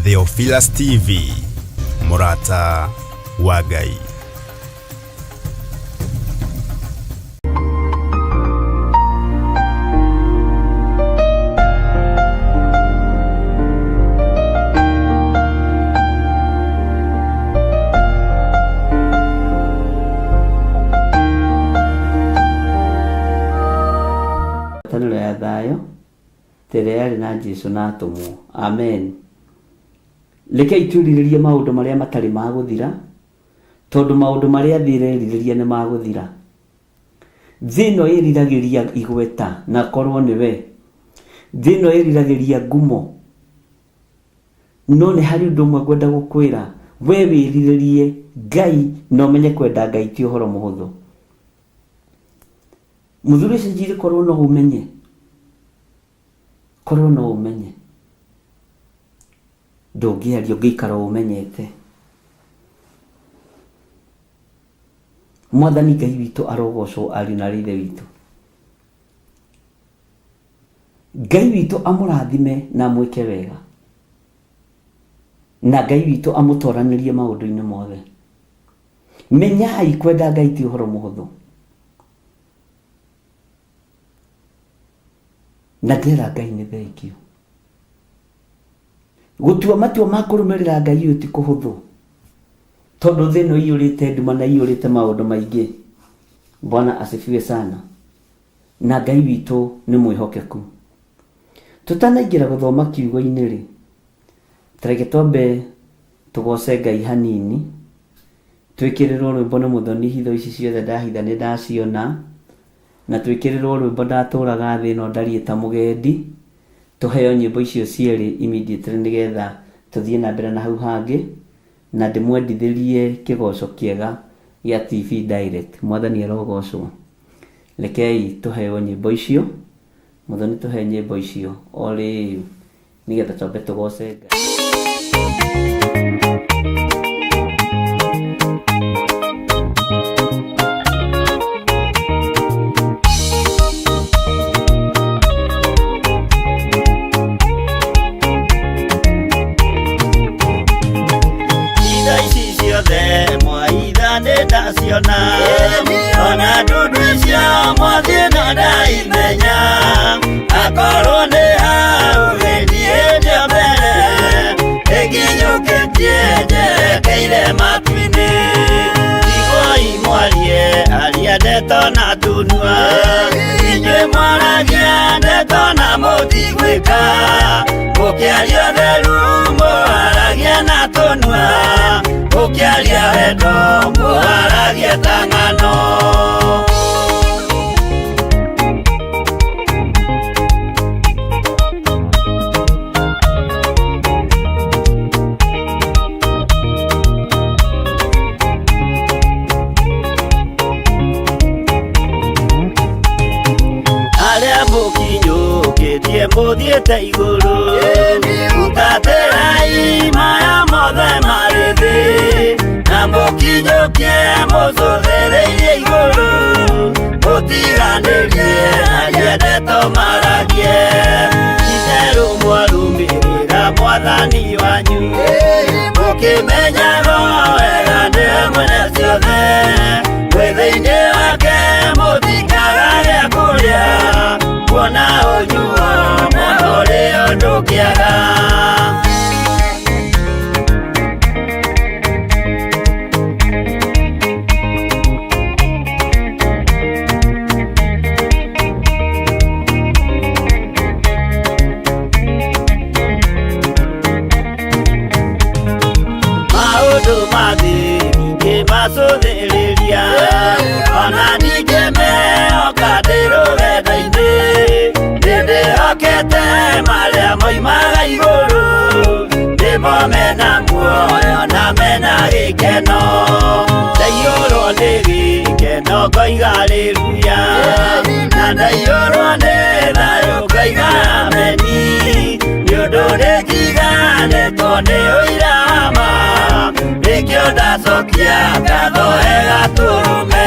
Theophilus TV, mũrata wa Ngai. Ngwatanĩro ya thayũ ta ĩrĩa yarĩ na Jesu na atũmwo. Amen. Rekei twĩrirĩrie maũndũ marĩa matarĩ ma gũthira, tondũ maũndũ marĩa thĩ ĩrerirĩria nĩ ma gũthira. Thĩ ĩno ĩriragĩria igweta na korwo nĩwe. Thĩ ĩno ĩriragĩria ngumo. No nĩ harĩ ũndũ ũmwe ngwenda gũkwĩra, we wĩrirĩrie Ngai na ũmenye kwenda Ngai ti ũhoro mũhũthũ. Mũthuri ũcio njiri korwo no ũmenye, korwo no ũmenye, ndũngĩaria ũngĩikara ũmenyete. Mwathani Ngai witũ arogocwo ariũ na aarĩ a Ithe witũ. Ngai witũ amũrathime na amwĩke wega. Na Ngai witũ amũtoranĩrie maũndũ-inĩ mothe. Menyai kwenda Ngai ti ũhoro mũhũthũ. Na ndera Ngai nĩ thengiũ. Gũtua matua ma kũrũmĩrĩra Ngai ũyũ ti kũhũthũ. Tondũ thĩ ĩno iyũrĩte nduma na iyũrĩte maũndũ maingĩ. Bwana asifiwe sana. Na Ngai witũ nĩ mwĩhokeku. Tũtanaingĩra gũthoma kiugo-inĩ rĩ, tareke twambe tũgoce Ngai hanini, twĩkĩrĩrwo rwĩmbo nĩ Mũthoni hitho ici ciothe ndahitha nĩ ndaciona, na twĩkĩrĩrwo rwĩmbo ndatũraga thĩ ĩno ndariĩ ta mũgendi, tũheo nyĩmbo icio cierĩ immediately nĩgetha tũthiĩ na mbere na hau hangĩ, na ndĩmwendithĩrie kĩgoco kĩega gĩa TV Direct. Mwathani arogocwo. Rekei tũheo nyĩmbo icio. Mũthoni tũhe nyĩmbo icio o rĩu nĩgetha twambe tũgoce Ngai. Itha ici ciothe mwaitha nĩ ndaciona ona ndundu icio mwathiĩ no ndaimenya akorwo nĩ hau gĩthiĩ ndio mbere ĩkinyũkĩtie njerekeire matu-inĩ iguai mwarie aria ndeto na tunua inyuĩ mwaragia ndeto na mũtigwĩka mũkĩaria ũtheru mũharagia na tũnua mũkĩaria wendo mũharagia ta ng'ano. Arĩa mũkinyũkĩtie mũthiĩte igũrũ hutatĩrai maya mothe marĩ thĩ na mũkinyũkie mũcũthĩrĩirie igũrũ mũtiganĩrie aria ndeto maragie itherũ mwarũmĩrĩra mwathani wanyu mũkĩmenyaga wega nĩwe mwene ciothe mwĩ thĩinĩ wake mũtikaga gĩa kũrĩa kuona ũnyuo mũno ũrĩa ndũngĩaga. Maũndũ ma thĩ ndingĩmacũthĩrĩria ona ndingĩmehoka ndĩ rũgendo-inĩ nĩndĩhokete marĩa moimaga igũrũ nĩmo mena muoyo na mena gĩkeno ndaiyũrwo nĩ gĩkeno ngoiga haleluya na ndaiyũrwo nĩ thayũ ngoiga ameni nĩ ũndũ nĩnjiganĩtwo nĩ ũira wa ma nĩkĩo ndacokia ngatho wega tũrũme.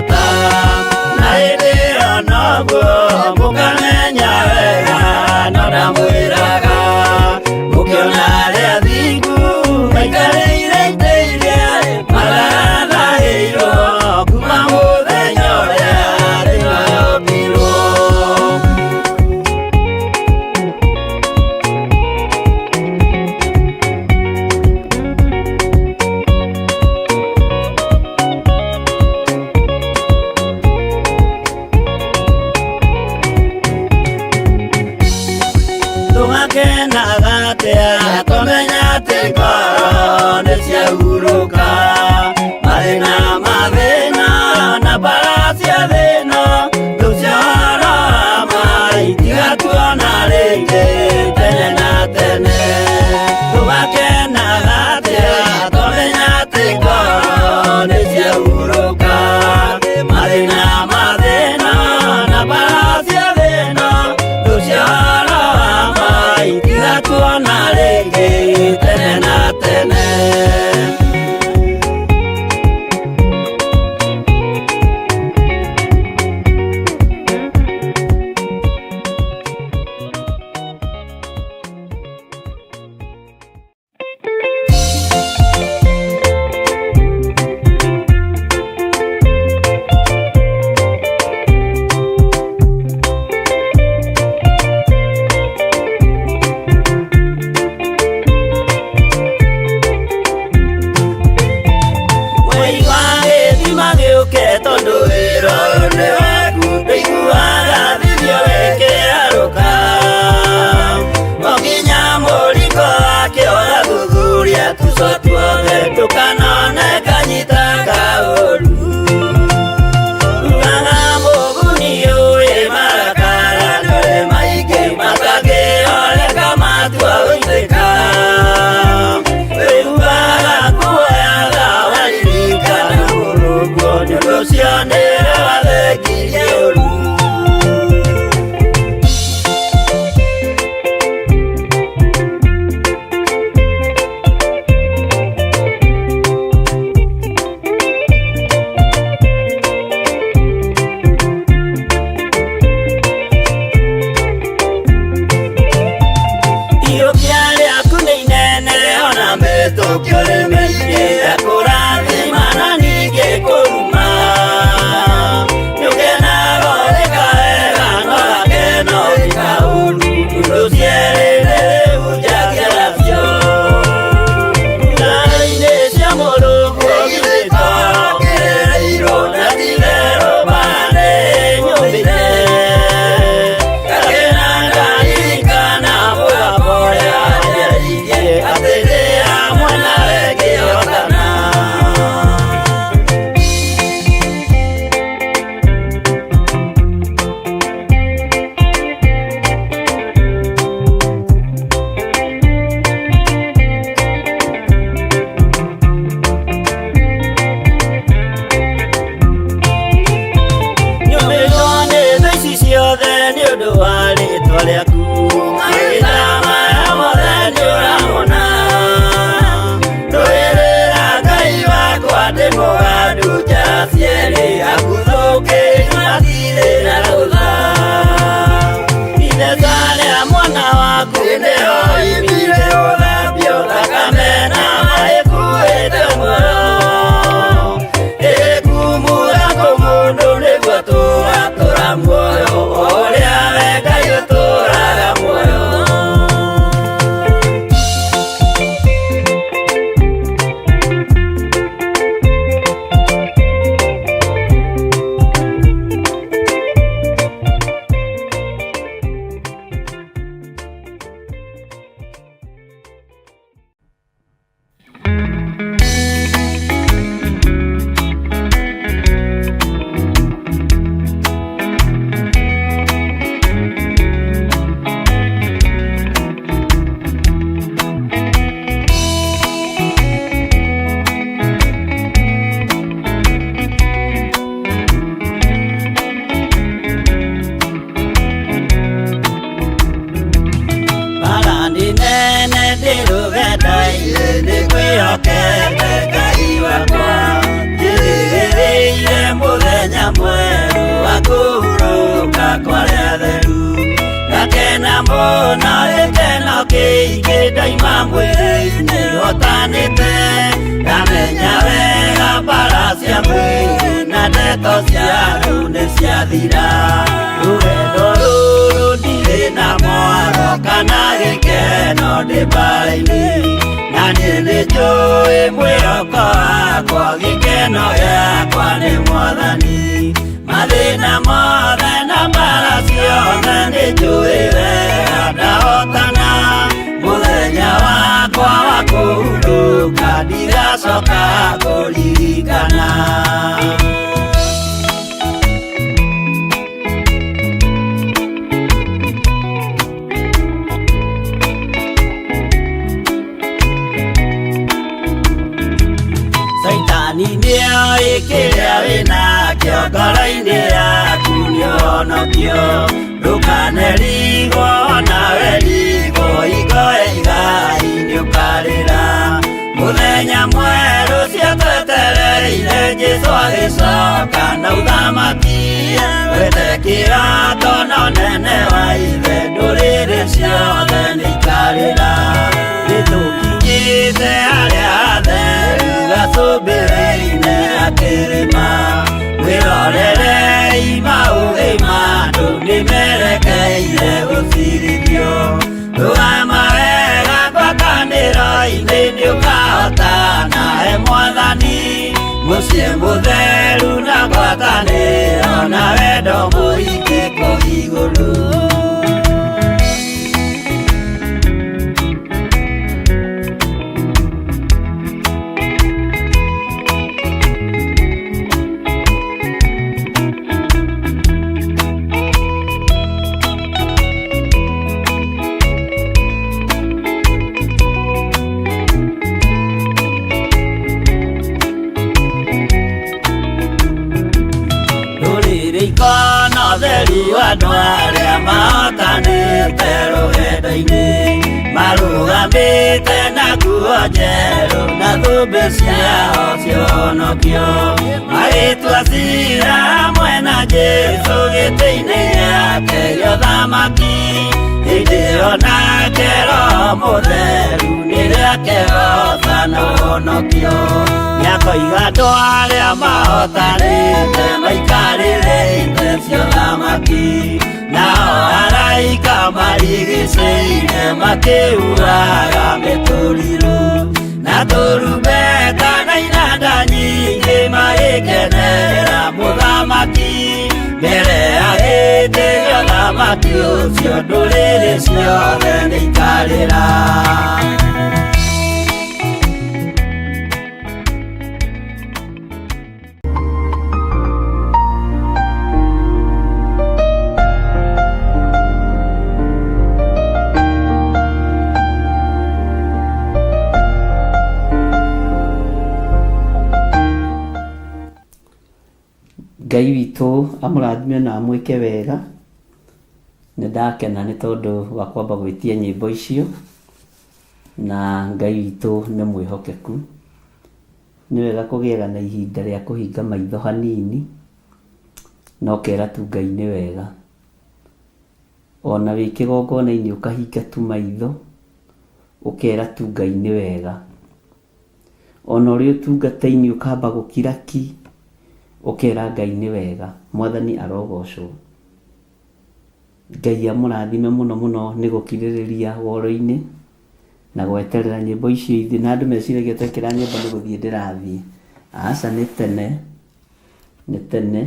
bata na hĩndĩ ĩyo noguo mũkamenya wega no ndamwĩraga mũkĩona arĩa athingu maikarĩire itĩ iria marathahĩirwo kuma mũthenya ũrĩa thĩ yombirwo. Tũgakenaga atĩa tũmenya atĩ ngoro nĩ ciahurũka mathĩna mathĩna na mbara cia thĩna tũciorama itigatuona rĩngĩ tene na tene. Tũgakenaga atĩa tũmenya atĩ ngoro nĩ ciahurũka mathĩna mathĩna na mbara cia thĩna tũciorama itigatuona rĩngĩ tene na tene. Mwei wa gĩthima gĩũke tondũ wĩra ũyũ nĩ waku ndĩiguaga thithio ĩkĩarũka o nginya mũringo wake ũgathuthuria tuco tuothe ndũkanone kanyita kaũru. Ugaga mũguni ũĩ marakara ndũrĩ maingĩ matangĩoreka matua gũitĩka. Wĩhubaga kuoyaga waririkana mũrũguo nĩ ũndũ ũcio nĩwe wathengirie ũru. Iyũkia rĩaku nĩ inene ona mĩtũkio nĩ mĩingĩ ekũrathima na ningĩ kũruma. Nĩũkenaga ũrĩka wega no gakeno ũrĩka ũru ũndũ cierĩ rĩu njagia nacio. Ngari-inĩ cia Mũrungu githĩ to kĩrĩrĩirwo na ti-itherũ mbara nĩ nyũmĩte. Ngakena ndaririkana mũgambo ũrĩa wanjarĩirie atĩ ndĩ hamwe nawe ngĩhotana. Nyũmĩtwo nĩ thũ ici ciothe nĩ ũndũ wa rĩtwa rĩaku mahinda maya mothe nĩũramona. Ndũĩrĩra Ngai wakwa ndĩ mũgandu njara cierĩ akuthũkĩirie matirĩ na rũtha. Ithesa rĩa mwana waku nĩho oimire gũthambio thakame na maĩ kuĩte muoyo. Ĩkumura kũmũndũ nĩguo tũgatũra muoyo o ũrĩa we Ngai ũtũraga. atheru Ngakena mũno gĩkeno kĩingĩ ndaima mwĩrĩ-inĩ hotanĩte Ndamenya wega mbara cia mwĩrĩ na ndeto cia thũ nĩ ciathira Rũgendo rũrũ ndirĩ na mwaro kana gĩkeno ndĩ mbara-inĩ Na niĩ nĩnjũĩ mwĩhoko wakwa gĩkeno gĩakwa nĩ Mwathani Mathĩna mothe na mbara ciothe nĩnjũĩ wega ndahotana Mũthenya wakwa wa kũhurũka ndigacoka kũririkana Saitani nĩoĩ kĩrĩa wĩnakĩo ngoro-inĩ yaku nĩũhonokio Ndũkanerigwo nawe rigwo hingo ya igai nĩũkarĩra Mũthenya mwerũ ciatwetereire Jesũ agĩcoka na ũthamaki Wethe kĩrato na ũnene wa ithe ndũrĩrĩ ciothe nĩikarĩra Nĩtũkinyĩte harĩa hatheru gacũmbĩrĩ-inĩ ga kĩrĩma Mwĩrorerei maũthĩ ma andũ nĩmerekeire gũcirithio Rũgama wega ngwatanĩro-inĩ nĩũkahotana he Mwathani Mũciĩ mũtheru na ngwatanĩro na wendo mũingĩ kũu igũrũ Ndũrĩrĩ ikona ũtheru andũ arĩa mahotanĩte rũgendo-inĩ Marũgamĩte na nguo njerũ na thũmbĩ ciao cionokio Magĩtua ciira hamwe na Jesũ gĩtĩ-inĩ gĩake gĩa ũthamaki Hĩndĩ ĩyo nake Roho Mũtheru nĩrĩakehoca na ũhonokio Nĩakoiga andũ arĩa mahotanĩte maikarĩre itĩ cia ũthamaki Nao araika marigicĩirie makĩhuhaga mĩtũrirũ Na tũrumbeta na inanda nyingĩ magĩkenera mũthamaki Mbere ya gĩtĩ gĩa ũthamaki ũcio ndũrĩrĩ ciothe nĩikarĩra Ngai witũ amũrathime na amwĩke wega nĩ ndakena nĩ tondũ wa kwamba gwĩtia nyĩmbo icio na Ngai witũ nĩ mwĩhokeku nĩ wega kũgĩaga na ihinda rĩa kũhinga maitho hanini na ũkera tu Ngai nĩ wega ona wĩ kĩgongona-inĩ ũkahinga tu maitho ũkera tu Ngai nĩ wega ona ũrĩ ũtungata-inĩ ũkamba gũkira ki ũkera Ngai nĩ wega Mwathani arogocwo Ngai amũrathime mũno mũno nĩ gũkirĩrĩria woro-inĩ na gweterera nyĩmbo icio ithiĩ na andũ meciragia twekĩra nyĩmbo nĩ gũthiĩ ndĩrathiĩ aca nĩ tene nĩ tene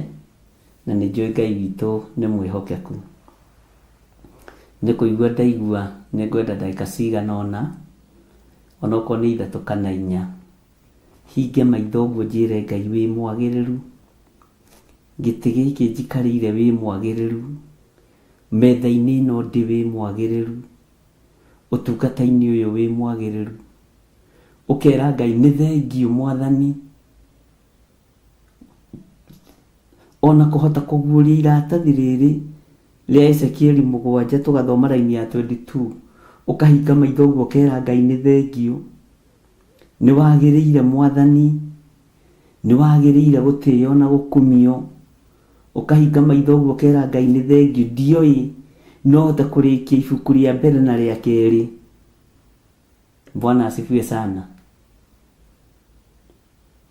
na nĩ njũĩ Ngai witũ nĩ mwĩhokeku nĩ kũigua ndaigua nĩ ngwenda ndagĩka cigana ũna onokorwo nĩ ithatũ kana inya hinge maitho ũguo njĩre Ngai wĩ mwagĩrĩru gĩtĩ gĩkĩ njikarĩire wĩ mwagĩrĩru metha-inĩ ĩno ndĩ wĩ mwagĩrĩru ũtungata-inĩ ũyũ wĩ mwagĩrĩru ũkera Ngai nĩ thengiũ Mwathani ona kũhota kũguũria iratathi rĩrĩ rĩa Ezekieli mũgwanja tũgathoma raini ya 22 ũkahinga maitho ũguo ũkera Ngai nĩ thengiũ nĩ wagĩrĩire Mwathani nĩ wagĩrĩire gũtĩo na gũkumio Ũkahinga maitho ũguo ũkera Ngai nĩ thengiũ, ndioĩ no hote kũrĩkia ibuku rĩa mbere na rĩa kerĩ. Bwana asifiwe sana.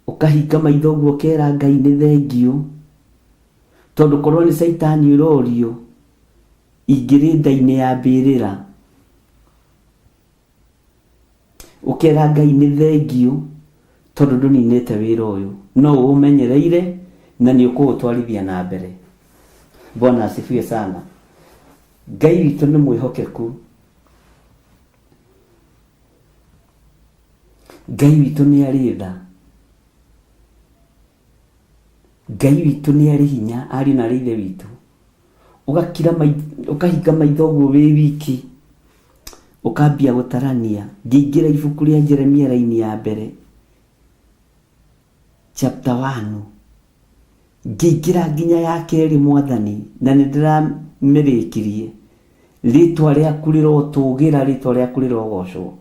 Ũkahinga maitho ũguo ũkera Ngai nĩ thengiũ, tondũ korwo nĩ caitani ũrorio, ingĩrĩ nda-inĩ ya mbĩrĩra. Ũkera Ngai nĩ thengiũ tondũ ndũninĩte wĩra ũyũ, no ũũmenyereire na nĩ ũkũũtwarithia na mbere. Bwana asifiwe sana. Ngai witũ nĩ mwĩhokeku. Ngai witũ nĩ arĩ tha. Ngai witũ nĩ arĩ hinya, ariũ na arĩ ithe witũ. Ũgakira ũkahinga maitho ũguo wĩ wiki, ũkambia gũtarania. Ngĩingĩra ibuku rĩa Jeremia raini ya mbere, chapter 1, ngĩingĩra nginya ya kerĩ mwathani, na nĩ ndĩramĩrĩkirie. Rĩtwa rĩaku rĩrotũgĩra, rĩtwa rĩaku rĩrogocwo.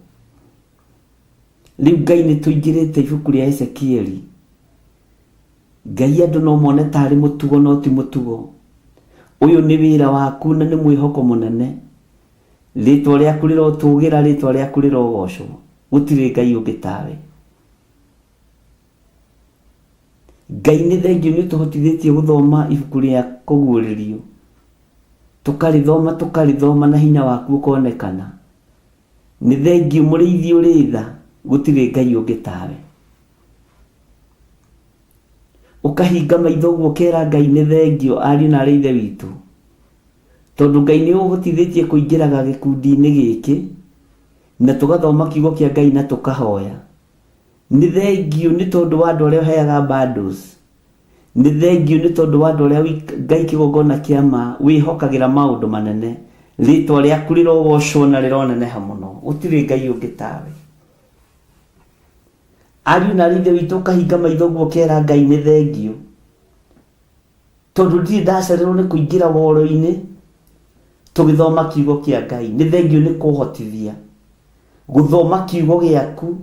Rĩu Ngai nĩ tũingĩrĩte ibuku rĩa Ezekieli. Ngai andũ no mone tarĩ mũtugo no ti mũtugo. Ũyũ nĩ wĩra waku na nĩ mwĩhoko mũnene. Rĩtwa rĩaku rĩrotũgĩra, rĩtwa rĩaku rĩrogocwo. Gũtirĩ Ngai ũngĩ tawe. Ngai nĩ thengiũ nĩ ũtũhotithĩtie gũthoma ibuku rĩa kũguũrĩrio. Tũkarĩthoma tũkarĩthoma na hinya waku ũkonekana. Nĩ thengiũ mũrĩithi ũrĩ tha, gũtirĩ Ngai ũngĩ tawe. Ũkahinga maitho ũguo ũkera Ngai nĩ thengiũ ariũ na arĩ ithe witũ. Tondũ Ngai nĩ ũhotithĩtie kũingĩraga gĩkundi-inĩ gĩkĩ na tũgathoma kiugo kĩa Ngai na tũkahoya. Nĩ thengiũ nĩ tondũ wa andũ arĩa ũheaga bundles. Nĩ thengiũ nĩ tondũ wa andũ arĩa Ngai kĩgongona kĩa ma wĩhokagĩra maũndũ manene. Rĩtwa rĩaku rĩrogocwo na rĩroneneha mũno. Gũtirĩ Ngai ũngĩ tawe. Ariũ na arĩ ithe witũ ũkahinga maitho ũguo ũkera Ngai nĩ thengiũ. Tondũ ndirĩ ndacererwo nĩ kũingĩra woro-inĩ tũgĩthoma kiugo kĩa Ngai. Nĩ thengiũ nĩ kũhotithia gũthoma kiugo gĩaku.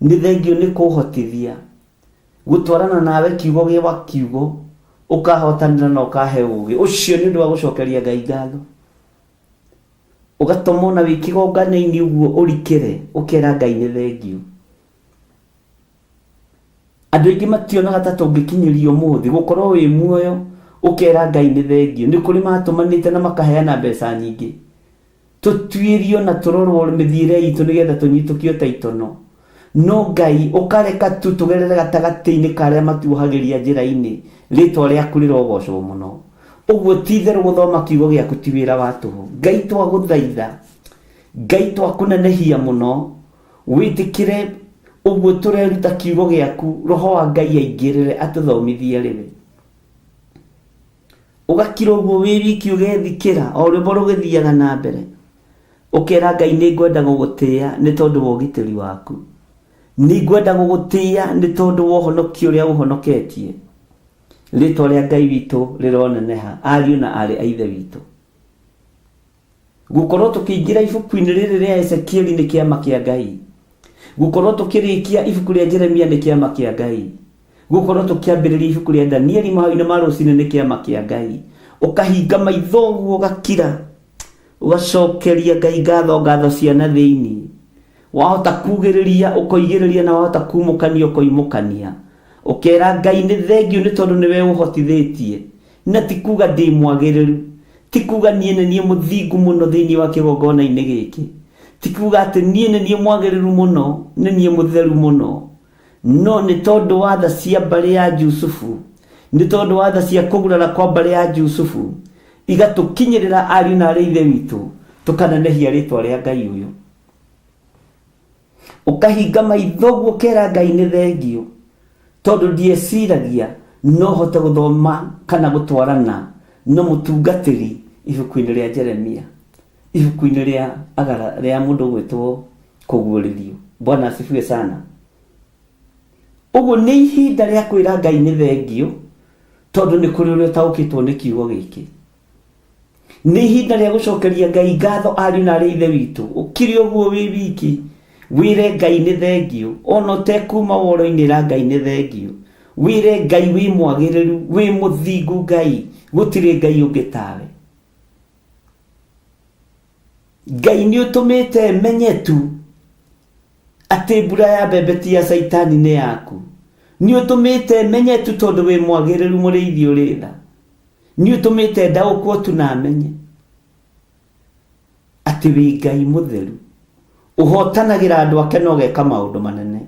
Nĩ thengiũ nĩ kũhotithia gũtwarana nawe kiugo gĩa kiugo, ũkahotanĩra na ũkahe ũgĩ. Ũcio nĩ ũndũ wa gũcokeria Ngai ngatho. Ũgatũma ona wĩ kĩgongana-inĩ ũguo ũrikĩre, ũkera Ngai nĩ thengiũ. Andũ aingĩ mationaga ta tũngĩkinyĩria ũmũthĩ gũkorwo wĩ muoyo ũkera Ngai nĩ thengiũ. Nĩ kũrĩ matũmanĩte na makaheana mbeca nyingĩ. Tũtuĩrio na tũrorwo mĩthiĩre itũ nĩgetha tũnyitũkio ta itono. No Ngai ũkareka tu tũgerere gatagatĩ-inĩ ka arĩa matuohagĩria njĩra-inĩ, rĩtwa rĩaku rĩrogocwo mũno. Ũguo ti itherũ gũthoma kiugo gĩaku ti wĩra wa tũhũ. Ngai twagũthaitha, Ngai twakũnenehia mũno, wĩtĩkĩre ũguo tũreruta kiugo gĩaku, Roho wa Ngai aingĩrĩre atũthomithie rĩwe. Ũgakira ũguo wĩ wiki ũgethikĩra o rwĩmbo rũgĩthiaga na mbere. Ũkera Ngai nĩ ngwenda gũgũtĩĩa nĩ tondũ wa ũgitĩri waku. Nĩ ngwenda gũgũtĩĩa nĩ tondũ wa ũhonokio ũrĩa ũhonoketie. Rĩtwa rĩa Ngai witũ rĩroneneha, ariũ na aarĩ a Ithe witũ. Gũkorwo tũkĩingĩra ibuku-inĩ rĩrĩ rĩa Ezekieli nĩ kĩama kĩa Ngai. Gũkorwo tũkĩrĩkia ibuku rĩa Jeremia nĩ kĩama kĩa Ngai. Gũkorwo tũkĩambĩrĩria ibuku rĩa Danieli mahoya-inĩ ma rũcinĩ nĩ kĩama kĩa Ngai. Ũkahinga maitho ũguo ũgakira, ũgacokeria Ngai ngatho, ngatho cia na thĩinĩ. Wahota kugĩrĩria ũkoigĩrĩria, na wahota kumũkania ũkoimũkania. Ũkera Ngai nĩ thengiũ nĩ tondũ nĩwe ũhotithĩtie. Na ti kuga ndĩ mwagĩrĩru, ti kuga niĩ nĩ niĩ mũthingu mũno thĩinĩ wa kĩgongona-inĩ gĩkĩ, ti kuga atĩ niĩ nĩ niĩ mwagĩrĩru mũno, nĩ niĩ mũtheru mũno, no nĩ tondũ wa tha cia mbarĩ ya Jusufu, nĩ tondũ wa tha cia kũgurara kwa mbarĩ ya Jusufu, igatũkinyĩrĩra ariũ na arĩ ithe witũ, tũkanenehia rĩtwa rĩa Ngai ũyũ. Ũkahinga maitho ũguo ũkera Ngai nĩ thengiũ, tondũ ndieciragia no hote gũthoma kana gũtwarana na mũtungatĩri ibuku-inĩ rĩa Jeremia, ibuku-inĩ rĩa agara rĩa mũndũ ũgwĩtwo kũguũrĩrio. Bwana asifiwe sana. Ũguo nĩ ihinda rĩa kwĩra Ngai nĩ thengiũ, tondũ nĩ kũrĩ ũrĩa ũtaũkĩtwo nĩ kiugo gĩkĩ. Nĩ ihinda rĩa gũcokeria Ngai ngatho, ariũ na arĩ ithe witũ. Ũkire ũguo wĩ wiki, wĩre Ngai nĩ thengiũ. Ona ũtekuma woro-inĩ, ĩra Ngai nĩ thengiũ. Wĩre Ngai wĩ mwagĩrĩru, wĩ mũthingu Ngai, gũtirĩ Ngai ũngĩ tawe. Ngai nĩ ũtũmĩte menye tu atĩ mbura ya mbembe ti ya caitani nĩ yaku. Nĩ ũtũmĩte menye tu tondũ wĩ mwagĩrĩru mũrĩithi ũrĩ tha. Nĩ ũtũmĩte ndaũkwo tu na menye atĩ wĩ Ngai mũtheru, ũhotanagĩra andũ ake na ũgeka maũndũ manene.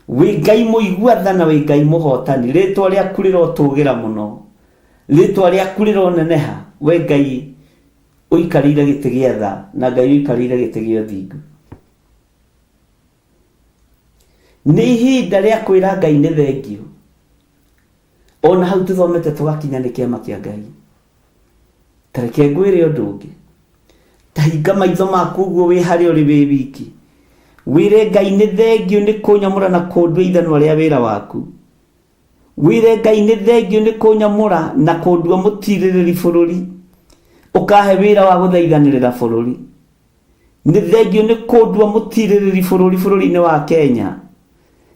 Wĩ Ngai mũigua tha na wĩ Ngai mũhotani. Rĩtwa rĩaku rĩrotũgĩra mũno, rĩtwa rĩaku rĩroneneha. We Ngai ũikarĩire gĩtĩ gĩa tha na Ngai ũikarĩire gĩtĩ gĩa ũthingu. Nĩ ihinda rĩa kwĩra Ngai nĩ thengiũ. Ona hau tũthomete tũgakinya nĩ kĩama kĩa Ngai. Ta reke ngwĩre ũndũ ũngĩ. Ta hinga maitho maku ũguo wĩ harĩa ũrĩ wĩ wiki. Wĩre Ngai nĩ thengiũ nĩ kũnyamũra na kũndua ithanwa rĩa wĩra waku. Wĩre Ngai nĩ thengiũ nĩ kũnyamũra na kũndua mũtirĩrĩri bũrũri. Ũkahe wĩra wa gũthaithanĩrĩra bũrũri. Nĩ thengiũ nĩ kũndua mũtirĩrĩri bũrũri bũrũri-inĩ wa Kenya.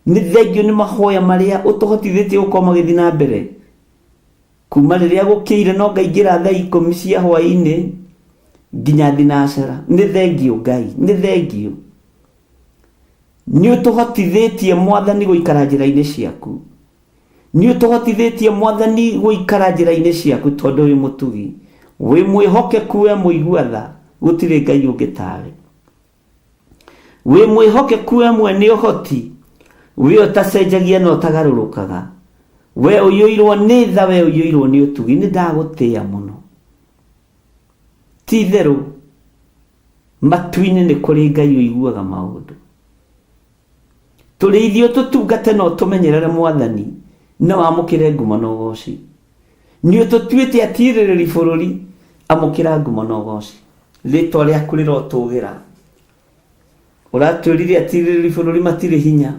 Nĩ thengiũ nĩ mahoya marĩa ũtũhotithĩtie gũkorwo magĩthiĩ na mbere. Kuma rĩrĩa gũkĩire no ngaingĩra thaa ikũmi cia hwaĩ-inĩ nginya thinacara. Nĩ thengiũ Ngai, nĩ thengiũ. Nĩ ũtũhotithĩtie Mwathani gũikara njĩra-inĩ ciaku. Nĩ ũtũhotithĩtie Mwathani gũikara njĩra-inĩ ciaku tondũ wĩ mũtugi, wĩ mwĩhokeku, we mũigua tha, gũtirĩ Ngai ũngĩ tawe. Wĩ mwĩhokeku we mwene ũhoti, we ũtacenjagia na ũtagarũrũkaga, we ũiyũirwo nĩ tha, we ũiyũirwo nĩ ũtugi, nĩ ndagũtĩĩa mũno. Ti itherũ matu-inĩ nĩ kũrĩ Ngai ũiguaga maũndũ. Tũrĩithie ũtũtungate na ũtũmenyerere Mwathani, na wamũkĩre ngumo na ũgoci. Nĩ ũtũtuĩte atirĩrĩri bũrũri, amũkĩra ngumo na ũgoci. Rĩtwa rĩaku rĩrotũgĩra. Ũratwĩrire atirĩrĩri bũrũri matirĩ hinya.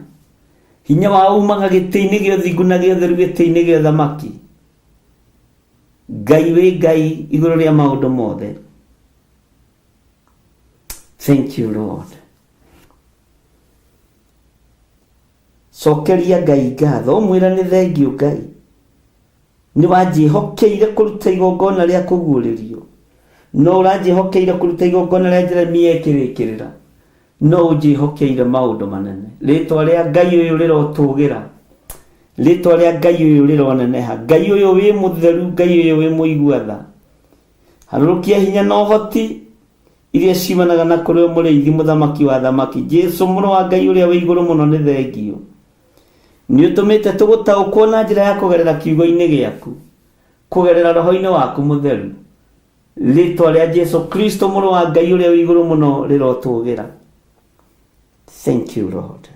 Hinya wao umaga gĩtĩ-inĩ gĩa ũthingu na gĩa ũtheru, gĩtĩ-inĩ gĩa ũthamaki. Ngai wĩ Ngai igũrũ rĩa maũndũ mothe. Thank you Lord. Cokeria Ngai ngatho, ũmwĩre nĩ thengiũ Ngai. Nĩ wanjĩhokeire kũruta igongona rĩa kũguũrĩrio. No ũranjĩhokeire kũruta igongona rĩa Jeremia ĩkĩrĩkĩrĩra. No ũnjĩhokeire maũndũ manene. Rĩtwa rĩa Ngai ũyũ rĩrotũgĩra. Rĩtwa rĩa Ngai ũyũ rĩroneneha. Ngai ũyũ wĩ mũtheru, Ngai ũyũ wĩ mũigua tha. Harũrũkia hinya na ũhoti iria ciumanaga na kũrĩ we mũrĩithi mũthamaki wa athamaki, Jesu mũrũ wa Ngai ũrĩa wĩ igũrũ mũno nĩ thengiũ. Nĩ ũtũmĩte tũgũtaũkwo na njĩra ya kũgerera kiugo-inĩ gĩaku, kũgerera roho-inĩ waku mũtheru. Rĩtwa rĩa Jesu Kristo mũrũ wa Ngai ũrĩa wĩ igũrũ mũno rĩrotũgĩra. Thank you Lord.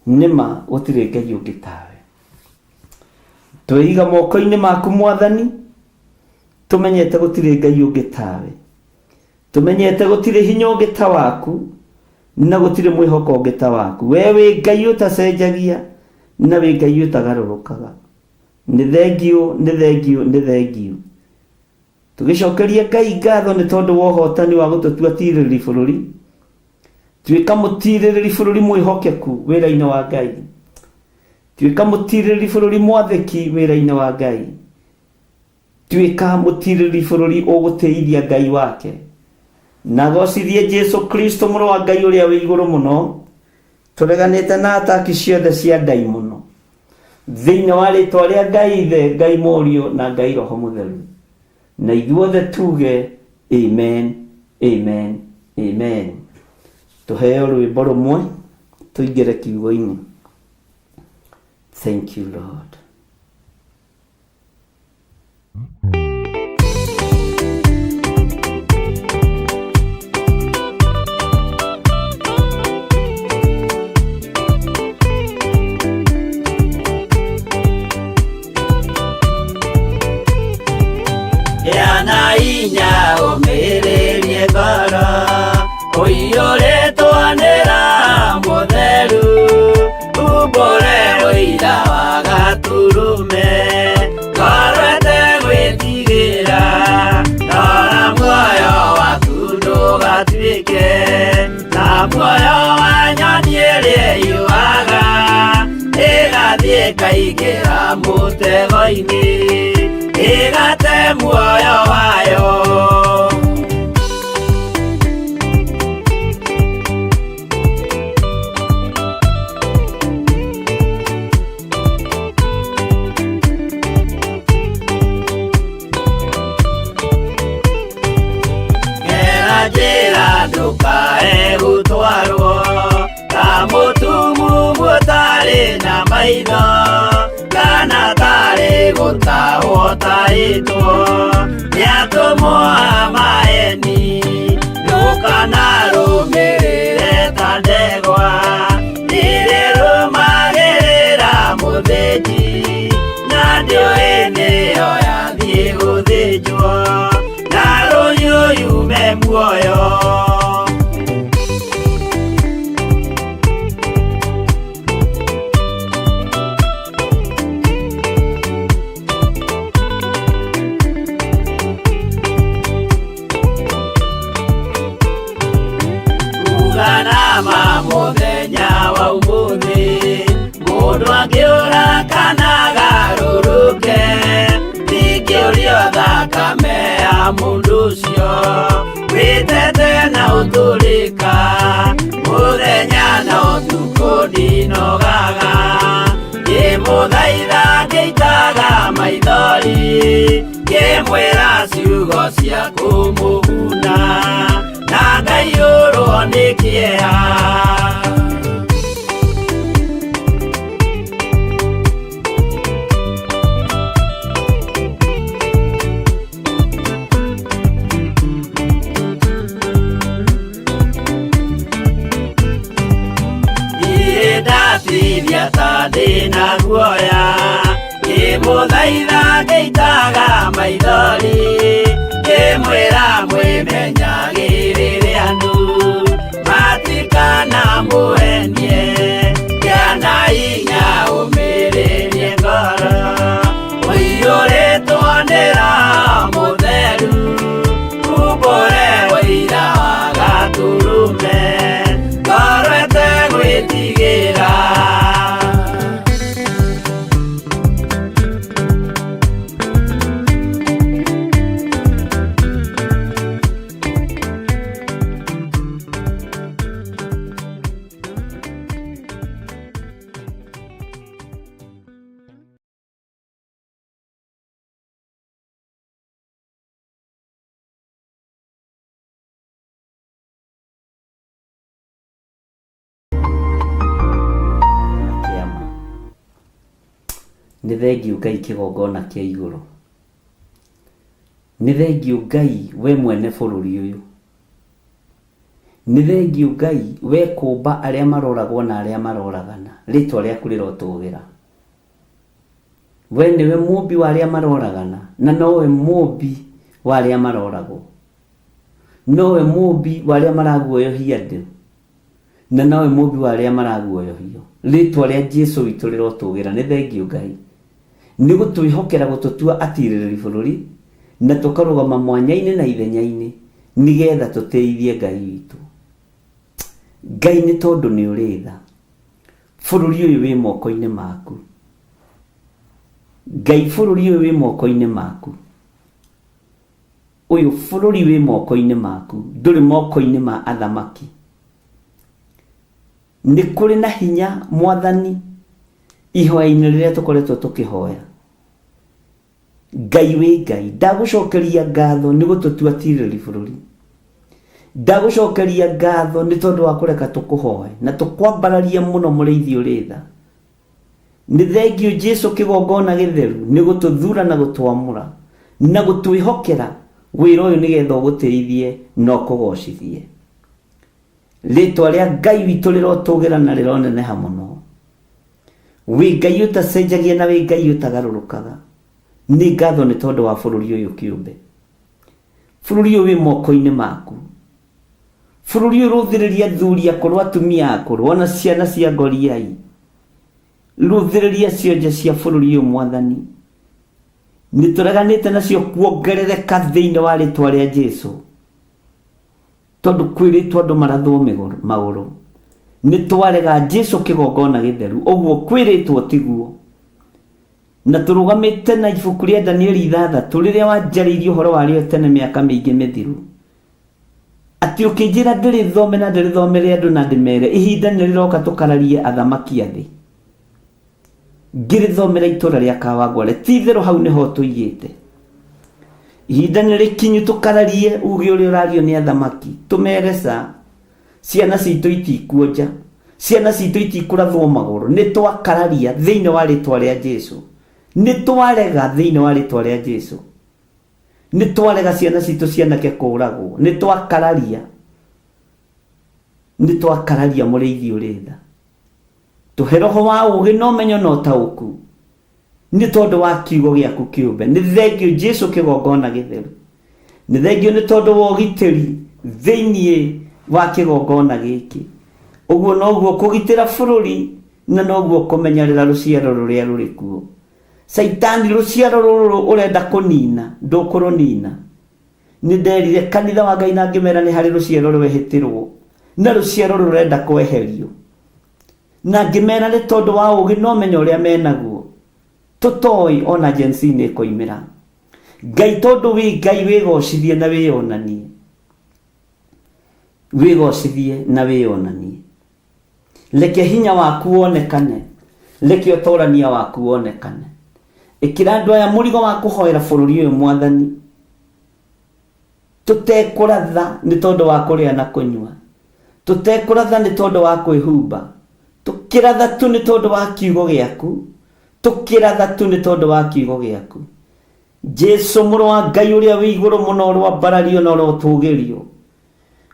Nĩma gũtirĩ Ngai ũngĩ tawe. Tweiga moko-inĩ maku Mwathani, tũmenyete gũtirĩ Ngai ũngĩ tawe. Tũmenyete gũtirĩ hinya ũngĩ ta waku, na gũtirĩ mwĩhoko ũngĩ ta waku. We wĩ Ngai ũtacenjagia, na wĩ Ngai ũtagarũrũkaga. Nĩ thengiũ, nĩ thengiũ, nĩ thengiũ. Tũgĩcokeria Ngai ngatho nĩ tondũ wa ũhotani wa gũtũtua tirĩrĩri bũrũri. Tuĩka mũtirĩrĩri bũrũri mwĩhokeku wĩra-inĩ wa Ngai. Tuĩka mũtirĩrĩri bũrũri mwathĩki wĩra-inĩ wa Ngai. Tuĩka mũtirĩrĩri bũrũri ũgũtĩithia Ngai wake. Na gocithie Jesu Kristo mũrũ wa Ngai ũrĩa wĩ igũrũ mũno. Tũreganĩte na ataki ciothe cia ndaimono. Thĩinĩ wa rĩtwa rĩa Ngai Ithe, Ngai Mũriũ na Ngai Roho Mũtheru. Na ithuothe tuge amen, amen, amen. Tũheo rwĩmbo rũmwe tũingĩre kiugo-inĩ. Thank you Lord. Gĩa na hinya ũmĩrĩrie ngoro ũiyũrĩtwo nĩ Roho Mũtheru umbũre ũira wa gaturume ngoro ĩtegwĩtigĩra rora muoyo waku ndũgatuĩke ta muoyo wa nyoni ĩrĩa yuaga. Ĩkaingĩra mũtego-inĩ ĩgate muoyo wayo. Gera njĩra ndũkae gũtwarwo ta mũtumumu ũtarĩ na maitho kana tarĩ gũtahwo tarĩtwo nĩ atũmwo a maeni. Ndũkanarũmĩrĩre ta ndegwa nĩrĩrũmagĩrĩra mũthĩnji na ndĩũĩ nĩyo yathiĩ gũthĩnjwo na rũhiũ yume muoyo. Uganama mũthenya wa ũmũthĩ mũndũ angĩũra kana agarũrũke ndingĩũrio thakame ya mũndũ ũcio wĩtete na ũtũrĩka mũthenya na ũtukũ ndinogaga ngĩmũthaitha ngĩitaga maithori ngĩmwĩra ciugo cia kũmũguna na ngaiyũrwo nĩ kĩeha. Niĩ ndatithia ta ndĩna guoya ngĩmũthaitha ngĩitaga maithori ngĩmwĩra mwĩmenyagĩrĩre andũ matikana mũhenie kĩana hinya ũmĩrĩrie ngoro ũiyũrĩtwo nĩ Roho Mũtheru umbũre ũira wa Gatũrũme ngoro ĩtegwĩtigĩra. Na kĩama. Nĩ thengiũ Ngai kĩgongona kĩa igũrũ. Nĩ thengiũ Ngai we mwene bũrũri ũyũ. Nĩ thengiũ Ngai we kũmba arĩa maroragwo na arĩa maroragana. Rĩtwa rĩaku rĩrotũgĩra. We nĩwe mũmbi wa arĩa maroragana na nowe mũmbi wa arĩa maroragwo. Nowe mũmbi wa arĩa maraguoyohia andũ na nowe mũmbi wa arĩa maraguoyohio. Rĩtwa rĩa Jesu witũ rĩrotũgĩra. Nĩ thengiũ Ngai nĩ gũtwĩhokera gũtũtua atirĩrĩri bũrũri na tũkarũgama mwanya-inĩ na ithenya-inĩ nĩgetha tũtĩithie Ngai witũ. Ngai nĩ tondũ nĩ ũrĩ tha. Bũrũri ũyũ wĩ moko-inĩ maku. Ngai bũrũri ũyũ wĩ moko-inĩ maku. Ũyũ bũrũri wĩ moko-inĩ maku, ndũrĩ moko-inĩ ma athamaki. Nĩ kũrĩ na hinya mwathani ihoya-inĩ rĩrĩa tũkoretwo tũkĩhoya. Ngai wĩ Ngai, ndagũcokeria ngatho nĩ gũtũtua tirĩrĩri bũrũri. Ndagũcokeria ngatho nĩ tondũ wa kũreka tũkũhoe na tũkwambararie mũno mũrĩithi ũrĩ tha. Nĩ thengiũ Jesu kĩgongona gĩtheru nĩ gũtũthura na gũtwamũra na gũtwĩhokera wĩra ũyũ nĩgetha ũgũtĩithie na ũkũgocithie. Rĩtwa rĩa Ngai witũ rĩrotũgĩra na rĩroneneha mũno. Wĩ Ngai ũtacenjagia na wĩ Ngai ũtagarũrũkaga. Nĩ ngatho nĩ tondũ wa bũrũri ũyũ kĩũmbe. Bũrũri ũyũ wĩ moko-inĩ maku. Bũrũri ũyũ rũthĩrĩria athuri akũrũ, atumia akũrũ, ona ciana cia ngoriai. Rũthĩrĩria cionje cia bũrũri ũyũ mwathani. Nĩ tũreganĩte nacio kuongerereka thĩinĩ wa rĩtwa rĩa Jesu. Tondũ kwĩrĩtwo andũ marathwo magũrũ. Nĩ twarega Jesu kĩgongona gĩtheru. Ũguo kwĩrĩtwo tiguo. Na tũrũgamĩte na ibuku rĩa Danieli 6 rĩrĩa wanjarĩirie ũhoro warĩo tene mĩaka mĩingĩ mĩthiru. Atĩ ũkĩnjĩra ndĩrĩthome na ndĩrĩthomere andũ na ndĩmere ihinda nĩ rĩroka tũkararie athamaki a thĩ. Ngĩrĩthomera itũra rĩa Kawangware, ti itherũ hau nĩho tũigĩte. Ihinda nĩ rĩkinyu tũkararie uge ũrĩa ũrario nĩ athamaki, tũmere ca, ciana citũ itikuonja, ciana citũ itikũrathwo magũrũ, nĩ twakararia thĩinĩ wa rĩtwa rĩa Jesu. Nĩ twarega thĩinĩ wa rĩtwa rĩa Jesu. Nĩ twarega ciana citũ cianake kũragwo, nĩ twakararia. Nĩ twakararia mũrĩithi ũrĩ tha. Tũhe roho wa ũũgĩ na ũmenyo na ũtaũku nĩ tondũ wa kiugo gĩaku kĩũmbe. Nĩ thengio Jesu kĩgongona gĩtheru. Nĩ thengio nĩ tondũ wa ũgitĩri thĩinĩ wa kĩgongona gĩkĩ. Ũguo noguo kũgitĩra bũrũri na noguo kũmenyerera rũciaro rũrĩa rũrĩ kuo. Caitani rũciaro rũrũ ũrenda kũnina, ndũkũrũnina. Nĩ nderire kanitha wa Ngai na ngĩmera nĩ harĩ rũciaro rwehĩtĩrwo na rũciaro rũrenda kweherio. Na ngĩmera nĩ tondũ wa ũũgĩ na ũmenyo ũrĩa menaguo. Tũtoĩ ona Gen Z nĩ ĩkoimĩra. Ngai tondũ wĩ Ngai wĩgocithie na wĩyonanie. Wĩgocithie na wĩyonanie. Reke hinya waku wonekane. Reke ũtorania waku wonekane. Ĩkĩra andũ aya mũrigo wa kũhoera bũrũri ũyũ mwathani. Tũtekũratha nĩ tondũ wa kũrĩa na kũnyua. Tũtekũratha nĩ tondũ wa kwĩhumba. Tũkĩratha tu nĩ tondũ wa kiugo gĩaku. Tũkĩratha tu nĩ tondũ wa kiugo gĩaku. Jesu mũrũ wa Ngai ũrĩa wĩ igũrũ mũno ũroambarario na ũrotũgĩrio.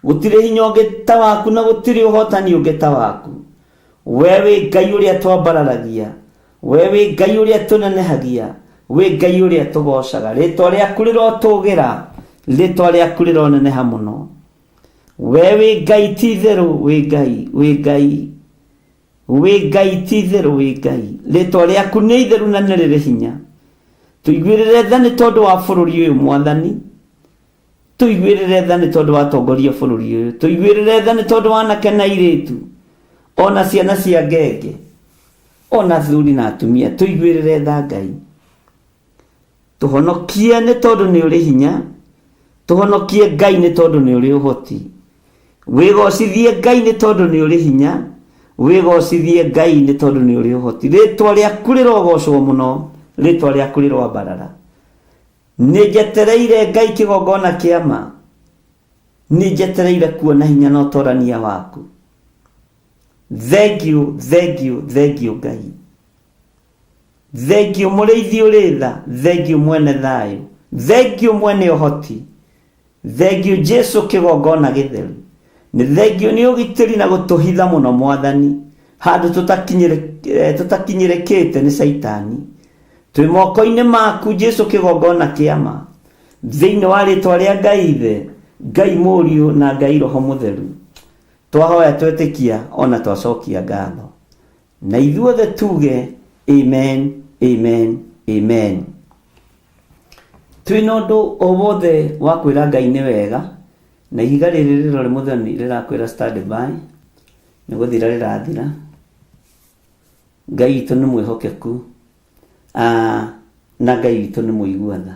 Gũtirĩ hinya ũngĩ ta waku na gũtirĩ ũhotani ũngĩ ta waku. We wĩ Ngai ũrĩa twambararagia. We wĩ Ngai ũrĩa tũnenehagia. Wĩ Ngai ũrĩa tũgocaga. Rĩtwa rĩaku rĩrotũgĩra. Rĩtwa rĩaku rĩroneneha mũno. We wĩ Ngai ti itherũ, wĩ Ngai, wĩ Ngai. Wĩ Ngai ti itherũ, wĩ Ngai. Rĩtwa rĩaku nĩ itheru na nĩ rĩrĩ hinya. Tũiguĩrĩre tha nĩ tondũ wa bũrũri ũyũ mwathani. Tũiguĩrĩre tha nĩ tondũ wa atongoria bũrũri ũyũ. Tũiguĩrĩre tha nĩ tondũ wa anake na airĩtu. Ona ciana cia ngenge. Ona athuri na atumia. Tũiguĩrĩre tha Ngai. Tũhonokie nĩ tondũ nĩ ũrĩ hinya. Tũhonokie Ngai nĩ tondũ nĩ ũrĩ ũhoti. Wĩgocithie Ngai nĩ tondũ nĩ ũrĩ hinya. Wĩgocithie Ngai nĩ tondũ nĩ ũrĩ ũhoti. Rĩtwa rĩaku rĩrogocwo mũno. Rĩtwa rĩaku rĩroambarara. Nĩ njetereire Ngai kĩgongona kĩa ma. Nĩ njetereire kuona hinya na ũtorania waku. Thank you, thank you, thank you Ngai. Thank you mũrĩithi ũrĩ tha. Thank you mwene thayũ. Thank you mwene ũhoti. Thank you Jesu kĩgongona gĩtheru. Nĩ thank you nĩ ũgitĩri na gũtũhitha mũno mwathani. Handũ tũtakinyĩrĩkĩte nĩ Caitani. Twĩ moko-inĩ maku Jesu kĩgongona kĩa ma. Thĩinĩ wa rĩtwa rĩa Ngai Ithe, Ngai Mũriũ na Ngai Roho Mũtheru. Twahoya twetĩkia ona twacokia ngatho. Na ithuothe tuge amen, amen, amen. Twĩna ũndũ o wothe wa kwĩra Ngai nĩ wega, na ihiga rĩrĩ rĩrore mũthoni rĩrakwĩra stand by, nĩ gũthira rĩrathira. Ngai witũ nĩ mwĩhokeku, na Ngai witũ nĩ mũigua tha.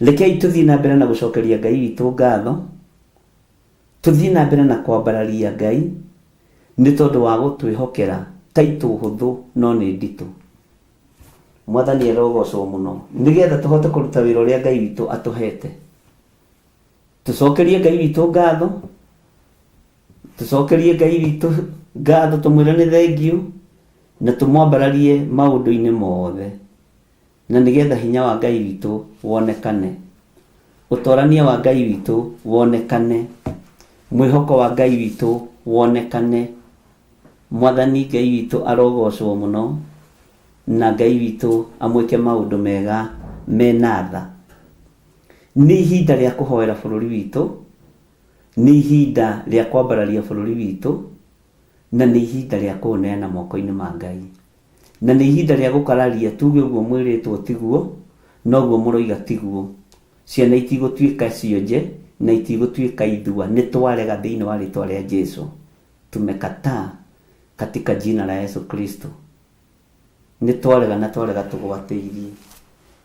Rekei tũthiĩ na mbere na gũcokeria Ngai witũ ngatho, tũthiĩ na mbere na kwambararia Ngai nĩ tondũ wa gũtwĩhokera taitũ hũthũ no nĩ nditũ. Mwathani arogocwo mũno nĩgetha tũhote kũruta wĩra ũrĩa Ngai witũ atũhete. Tũcokerie Ngai witũ ngatho, tũcokerie Ngai witũ ngatho tũmwĩre nĩ thengiũ na tũmwambararie maũndũ-inĩ mothe na nĩgetha hinya wa Ngai witũ wonekane, ũtorania wa Ngai witũ wonekane, mwĩhoko wa Ngai witũ wonekane. Mwathani Ngai witũ arogocwo mũno na Ngai witũ amwĩke maũndũ mega mena tha. Nĩ ihinda rĩa kũhoera bũrũri witũ, nĩ ihinda rĩa kwambararia bũrũri witũ, na nĩ ihinda rĩa kũũneana moko-inĩ ma Ngai. Na nĩ ihinda rĩa gũkararia tuge ũguo mwĩrĩtwo tiguo, noguo mũroiga tiguo. Ciana itigũtuĩka cionje na itigũtuĩka ithua. Nĩ twarega thĩinĩ wa rĩtwa rĩa Jesu. Tumekataa katika jina la Yesu Kristo. Nĩ twarega na twarega tũgwatĩirie.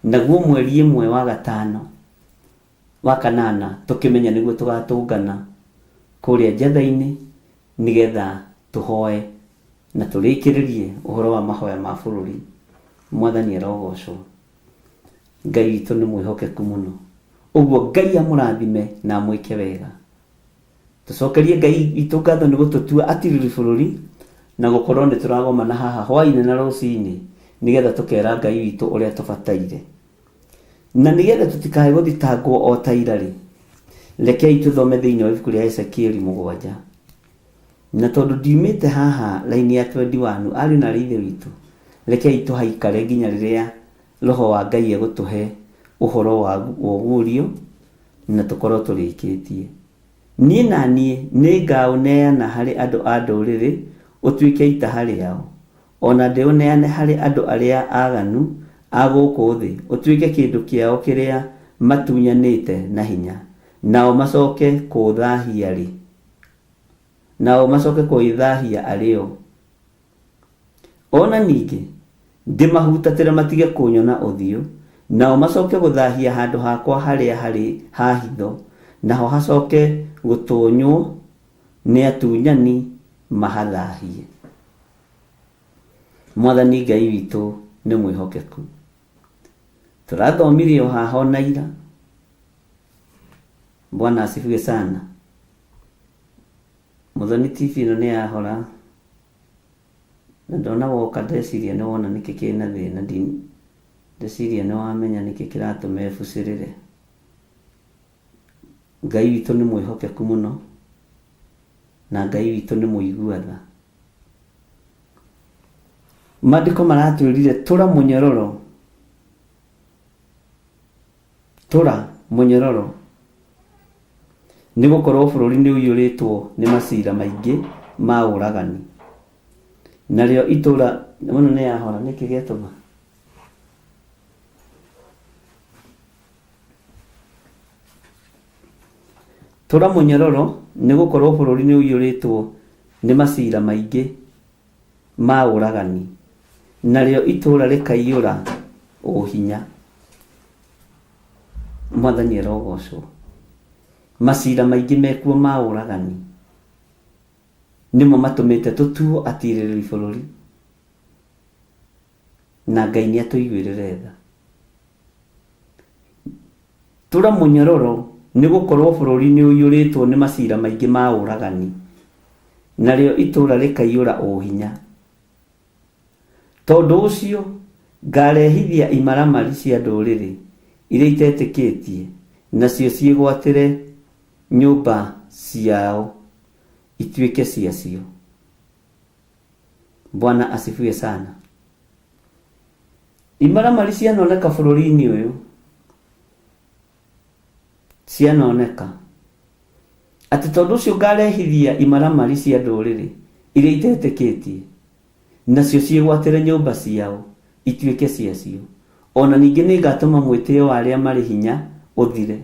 Naguo mweri ĩmwe wa gatano wa kanana tũkĩmenya nĩguo tũgatũngana kũrĩa Njatha-inĩ nĩgetha tũhoe na tũrĩkĩrĩrie ũhoro wa mahoya ma bũrũri. Mwathani arogocwo. Ngai witũ nĩ mwĩhokeku mũno. Ũguo Ngai amũrathime na amwĩke wega. Tũcokerie Ngai witũ ngatho nĩ gũtũtua atiriri bũrũri na gũkorwo nĩ tũragomana haha hwainĩ na rũcinĩ nĩgetha tũkera Ngai witũ ũrĩa tũbataire. Na nĩgetha tũtikae gũthitangwo o ta ira-rĩ, rekei tũthome thĩinĩ wa ibuku rĩa Ezekieli 7. Na tondũ ndiumĩte haha raini ya 21, ariũ na aarĩ a Ithe witũ, rekei tũhaikare nginya rĩrĩa Roho wa Ngai egũtũhe ũhoro wa ũguũrio na tũkorwo tũrĩkĩtie. Niĩ na niĩ nĩngaũneana harĩ andũ a ndũrĩrĩ ũtuĩke itaha rĩao, o na ndĩũneane harĩ andũ arĩa aaganu a gũkũ thĩ ũtuĩke kĩndũ kĩao kĩrĩa matunyanĩte na hinya, nao macoke kũũthahia-rĩ, nao macoke kũĩthahia arĩ o. O na ningĩ ndĩmahutatĩre matige kũnyona ũthiũ, nao macoke gũthahia handũ hakwa harĩa harĩ ha hitho, naho hacoke gũtũnyũo nĩ atunyani mahathahie. Mwathani Ngai witũ nĩ mwĩhokeku. Tũrathomire o haha o na ira. Bwana asifiwe sana. Mũthoni TV ĩno nĩ yahora. Na ndona woka ndeciria nĩ wona nĩkĩ kĩna thĩna ndeciria nĩ wamenya nĩkĩ kĩratũma ĩbucĩrĩre. Ngai witũ nĩ mwĩhokeku mũno na Ngai witũ nĩ mũigua tha. Maandĩko maratwĩrire tũra mũnyororo, tũra mũnyororo, nĩ gũkorwo bũrũri nĩ ũiyũrĩtwo nĩ macira maingĩ ma ũragani. Narĩo itũũra mũno nĩ yahora nĩkĩ gĩatũma? Tũra mũnyororo, nĩ gũkorwo bũrũri nĩ ũiyũrĩtwo nĩ macira maingĩ ma ũragani, narĩo itũũra rĩkaiyũra ũhinya. Mwathani arogocwo. Macira maingĩ mekuo ma ũragani nĩmo matũmĩte tũtuo atirĩrĩri bũrũri, na Ngai nĩ atũiguĩrĩre tha. Tũra mũnyororo, nĩ gũkorwo bũrũri nĩ ũiyũrĩtwo nĩ macira maingĩ ma ũragani, narĩo itũũra rĩkaiyũra ũhinya. Tondũ ũcio ngaarehithia imaramari cia ndũrĩrĩ iria itetĩkĩtie, nacio ciĩgwatĩre nyũmba ciao ituĩke ciacio. Bwana asifiwe sana. Imaramari cianoneka bũrũri-inĩ ũyũ, cianoneka atĩ tondũ ũcio ngarehithia imaramari cia ndũrĩrĩ iria itetĩkĩtie, nacio ciĩgwatĩre nyũmba ciao ituĩke ciacio. O na ningĩ nĩngatũma mwĩtĩo wa arĩa marĩ hinya ũthire.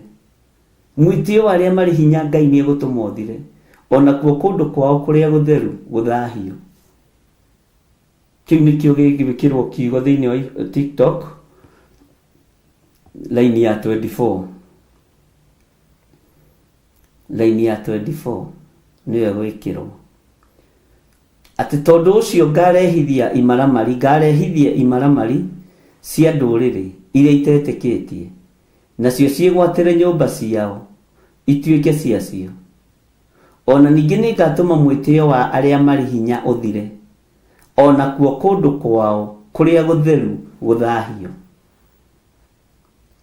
Mwĩtĩo wa arĩa marĩ hinya Ngai nĩegũtũma ũthire, o nakuo kũndũ kwao kũrĩa gũtheru gũthahio. Kĩu nĩkĩo gĩgwĩkĩrwo kiugo thĩinĩ wa TikTok line ya 24. Line ya 24 nĩyo ĩgwĩkĩrwo. Atĩ tondũ ũcio ngarehithia imaramari, ngarehithia imaramari cia ndũrĩrĩ iria itetĩkĩtie, nacio ciĩgwatĩre nyũmba ciao ituĩke ciacio. O na ningĩ nĩngatũma mwĩtĩo wa arĩa marĩ hinya ũthire, o nakuo kũndũ kwao kũrĩa gũtheru gũthahio.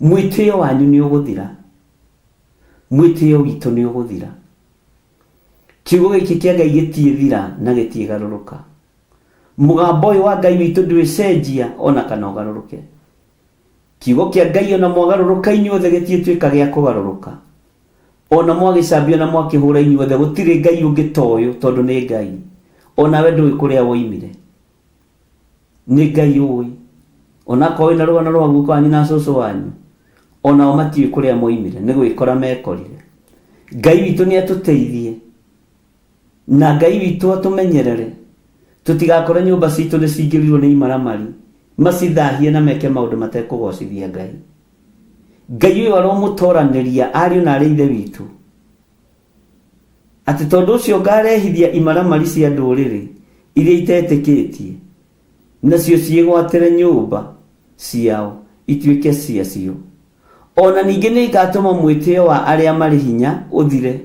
Mwĩtĩo wanyu nĩ ũgũthira, mwĩtĩo witũ nĩ ũgũthira. Kiugo gĩkĩ kĩa Ngai gĩtiĩthira na gĩtiĩgarũrũka. Mũgambo ũyũ wa Ngai witũ ndwĩcenjia ona kana ũgarũrũke. Kiugo kĩa Ngai ona mwagarũrũka inyuothe gĩtiĩtuĩka gĩa kũgarũrũka. Ona mwagĩcambia na mwakĩhũra inyuothe gũtirĩ Ngai ũngĩ ta ũyũ tondũ nĩ Ngai. Onawe ndũĩ kũrĩa woimire. Nĩ Ngai ũĩ. Onakorwo wĩna rũgano rwa guka wanyu na cũcũ wanyu, onao matiũĩ kũrĩa moimire, nĩ gwĩkora mekorire. Ngai witũ nĩ atũteithie na Ngai witũ atũmenyerere tũtigakore nyũmba citũ nĩ cingĩrirwo nĩ imaramari. Macithahie na meke maũndũ matekũgocithia Ngai. Ngai ũyũ aromũtoranĩria ariũ na arĩ ithe witũ. Atĩ tondũ ũcio ngarehithia imaramari cia ndũrĩrĩ iria itetĩkĩtie, nacio ciĩgwatĩre nyũmba ciao ituĩke ciacio. Ona ningĩ nĩngatũma mwĩtĩo wa arĩa marĩ hinya ũthire,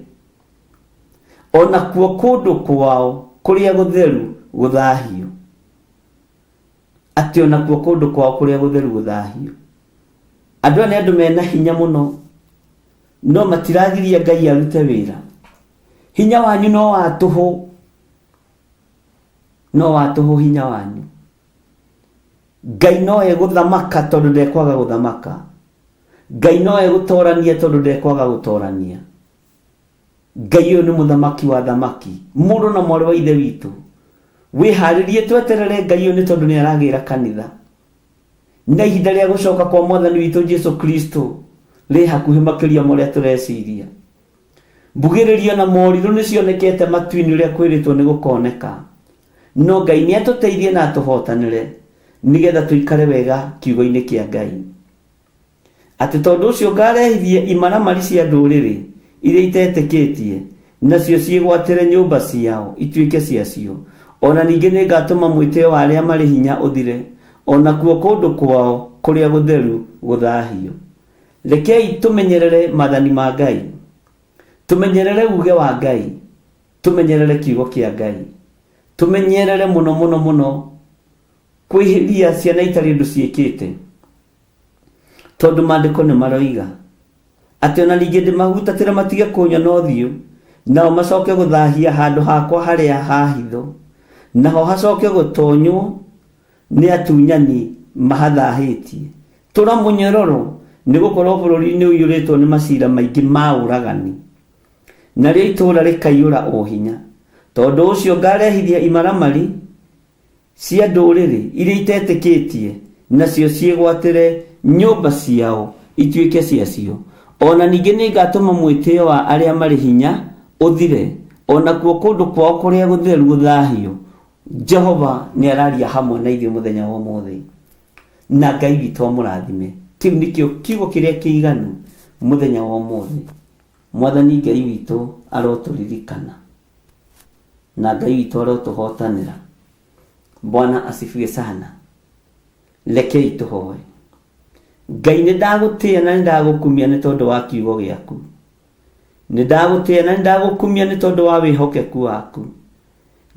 ona kuo kũndũ kwao kũrĩa gũtheru gũthahio. Atĩ ona kuo kũndũ kwao kũrĩa gũtheru gũthahio. Andũ aya nĩ andũ mena hinya mũno, no matiragiria Ngai arute wĩra. Hinya wanyu no wa tũhũ, no wa tũhũ hinya wanyu. Ngai no egũthamaka tondũ ndekwaga gũthamaka. Ngai no egũtorania tondũ ndekwaga gũtorania. Ngai ũyũ nĩ mũthamaki wa thamaki, mũrũ na mwarĩ wa ithe witũ. Wĩharĩrie tweterere Ngai ũyũ nĩ tondũ nĩ aragĩra kanitha. Na ihinda rĩa gũcoka kwa mwathani witũ Jesu Kristo rĩ hakuhĩ makĩria ma ũrĩa tũreciria. Mbugĩrĩrio na morirũ nĩ cionekete matu-inĩ ũrĩa kwĩrĩtwo nĩ gũkoneka. No Ngai nĩ atũteithie na atũhotanĩre nĩgetha tũikare wega kiugo-inĩ kĩa Ngai. Atĩ tondũ ũcio ngarehithie imaramari cia ndũrĩrĩ iria itetĩkĩtie, nacio ciĩgwatĩre nyũmba ciao ituĩke ciacio. Ona ningĩ nĩngatũma mwĩtĩo wa arĩa marĩ hinya ũthire, ona kuo kũndũ kwao kũrĩa gũtheru gũthahio. Rekei tũmenyerere maathani ma Ngai, tũmenyerere uge wa Ngai, tũmenyerere kiugo kĩa Ngai, tũmenyerere mũno mũno mũno kwĩhĩria ciana itarĩ ũndũ ciĩkĩte, tondũ maandĩko nĩ maroiga atĩ ona ningĩ ndĩmahutatĩre matige kũnyona ũthiũ, nao macoke gũthahia handũ hakwa harĩa ha hitho, naho hacoke gũtonywo nĩ atunyani mahathahĩtie. Tũra mũnyororo, nĩ gũkorwo bũrũri nĩ ũiyũrĩtwo nĩ macira maingĩ ma ũragani, narĩo itũũra rĩkaiyũra ũhinya. Tondũ ũcio ngarehithia imaramari cia ndũrĩrĩ iria itetĩkĩtie, nacio ciĩgwatĩre nyũmba ciao ituĩke ciacio. Ona ningĩ nĩngatũma mwĩtĩo wa arĩa marĩ hinya ũthire, ona kuo kũndũ kwao kũrĩa gũtheru gũthahio. Jehova nĩ araria hamwe na ithuĩ mũthenya wa ũmũthĩ, na Ngai witũ amũrathime. Kĩu nĩkĩo kiugo kĩrĩa kĩiganu mũthenya wa ũmũthĩ. Mwathani Ngai witũ arotũririkana, na Ngai witũ arotũhotanĩra. Bwana asifiwe sana. Rekei tũhoe. Ngai nĩ ndagũtĩĩa na nĩ ndagũkumia nĩ tondũ wa kiugo gĩaku. Nĩ ndagũtĩĩa na nĩ ndagũkumia nĩ tondũ wa wĩhokeku waku.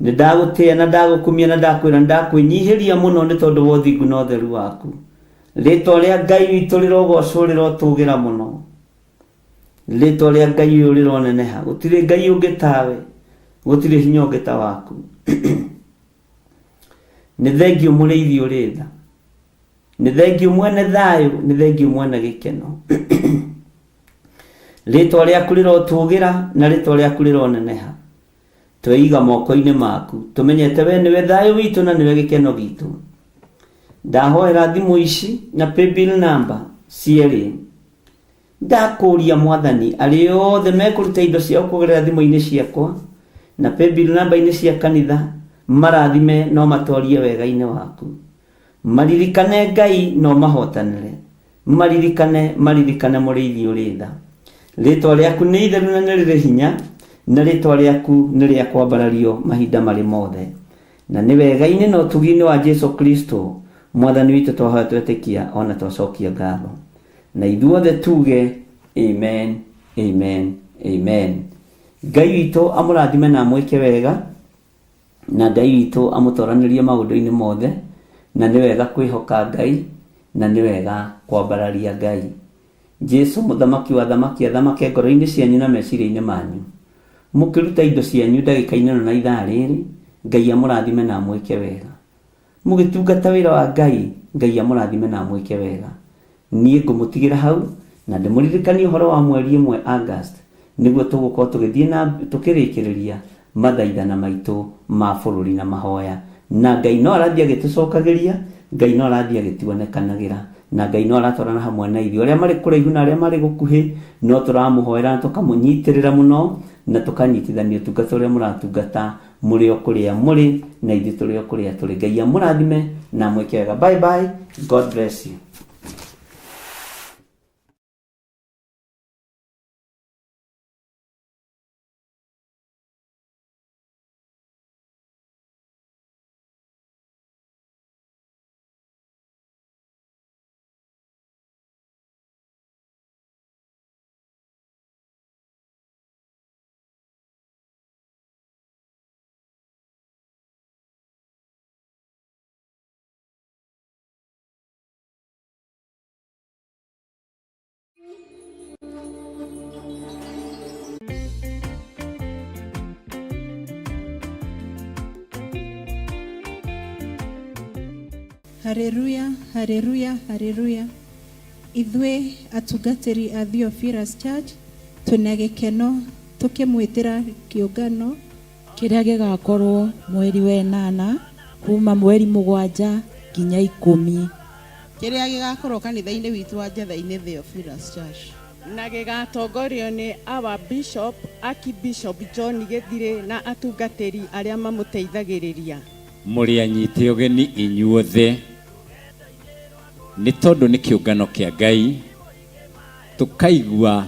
Nĩ ndagũtĩĩa na ndagũkumia na ndakwĩra nĩ ndakwĩnyihĩria mũno nĩ tondũ wa ũthingu na ũtheru waku. Rĩtwa rĩa Ngai witũ rĩrogocwo rĩrotũgĩra mũno. Rĩtwa rĩa Ngai ũyũ rĩroneneha. Gũtirĩ Ngai ũngĩ tawe, gũtirĩ hinya ũngĩ ta waku. Nĩ thengiũ mũrĩithi ũrĩ tha, nĩ thengiũ mwene thayũ, nĩ thengiũ mwene gĩkeno. Rĩtwa rĩaku rĩrotũgĩra na rĩtwa rĩaku rĩroneneha. Tweiga moko-inĩ maku, tũmenyete we nĩwe thayũ witũ na nĩwe gĩkeno gitũ. Ndahoera thimũ ici na paybill number cierĩ. Ndakũria mwathani arĩa othe mekũruta indo ciao kũgerera thimũ-inĩ ciakwa na paybill number-inĩ cia kanitha, marathime no matorie wega-inĩ waku. Maririkane Ngai no mahotanĩre. Maririkane, maririkane mũrĩithi ũrĩ tha. Rĩtwa rĩaku nĩ itheru na nĩ rĩrĩ hinya, na rĩtwa rĩaku nĩ rĩa kwambarario mahinda marĩ mothe. Na nĩ wega-inĩ na ũtugi-inĩ wa Jesu Kristo mwathani witũ twahoya twetĩkia ona twacokia ngatho. Na ithuothe tuge amen, amen, amen. Ngai witũ amũrathime na amwĩke wega, na Ngai witũ amũtoranĩrie maũndũ-inĩ mothe, na nĩ wega kwĩhoka Ngai, na nĩ wega kwambararia Ngai. Jesu mũthamaki wa thamaki athamake ngoro-inĩ cianyu na meciria-inĩ manyu. Mũkĩruta indo cianyu ndagĩka-inĩ ĩno na ithaa rĩrĩ, Ngai amũrathime na amwĩke wega. Mũgĩtungata wĩra wa Ngai, Ngai amũrathime na amwĩke wega. Niĩ ngũmũtigĩra hau na ndĩmũririkanie ũhoro wa mweri ĩmwe August, nĩguo tũgũkorwo tũgĩthiĩ na tũkĩrĩkĩrĩria mathaithana maitũ ma bũrũri na mahoya. Na Ngai no arathiĩ agĩtũcokagĩria, Ngai no arathiĩ agĩtuonekanagĩra, na Ngai no aratwarana hamwe na ithuĩ. Arĩa marĩ kũraihu na arĩa marĩ gũkuhĩ no tũramũhoera na tũkamũnyitĩrĩra mũno, na tũkanyitithania ũtungata ũrĩa mũratungata mũrĩ o kũrĩa mũrĩ, na ithuĩ tũrĩ o kũrĩa tũrĩ. Ngai amũrathime Na mwĩke wega. Bye bye, God bless you. Haleluya, haleluya, haleluya. Ithuĩ atungatĩri a Theophilus Church twĩna gĩkeno tũkĩmwĩtĩra kĩũngano kĩrĩa gĩgakorwo mweri wa ĩnana kuma mweri 7 nginya 10, kĩrĩa gĩgakorwo kanitha-inĩ witũ wa Njatha-inĩ Theophilus Church, na gĩgatongorio nĩ our bishop, Archbishop John Gĩthirĩ, na atungatĩri arĩa mamũteithagĩrĩria. Mũrĩ anyite ũgeni inyuothe, nĩ tondũ nĩ kĩũngano kĩa Ngai, tũkaigua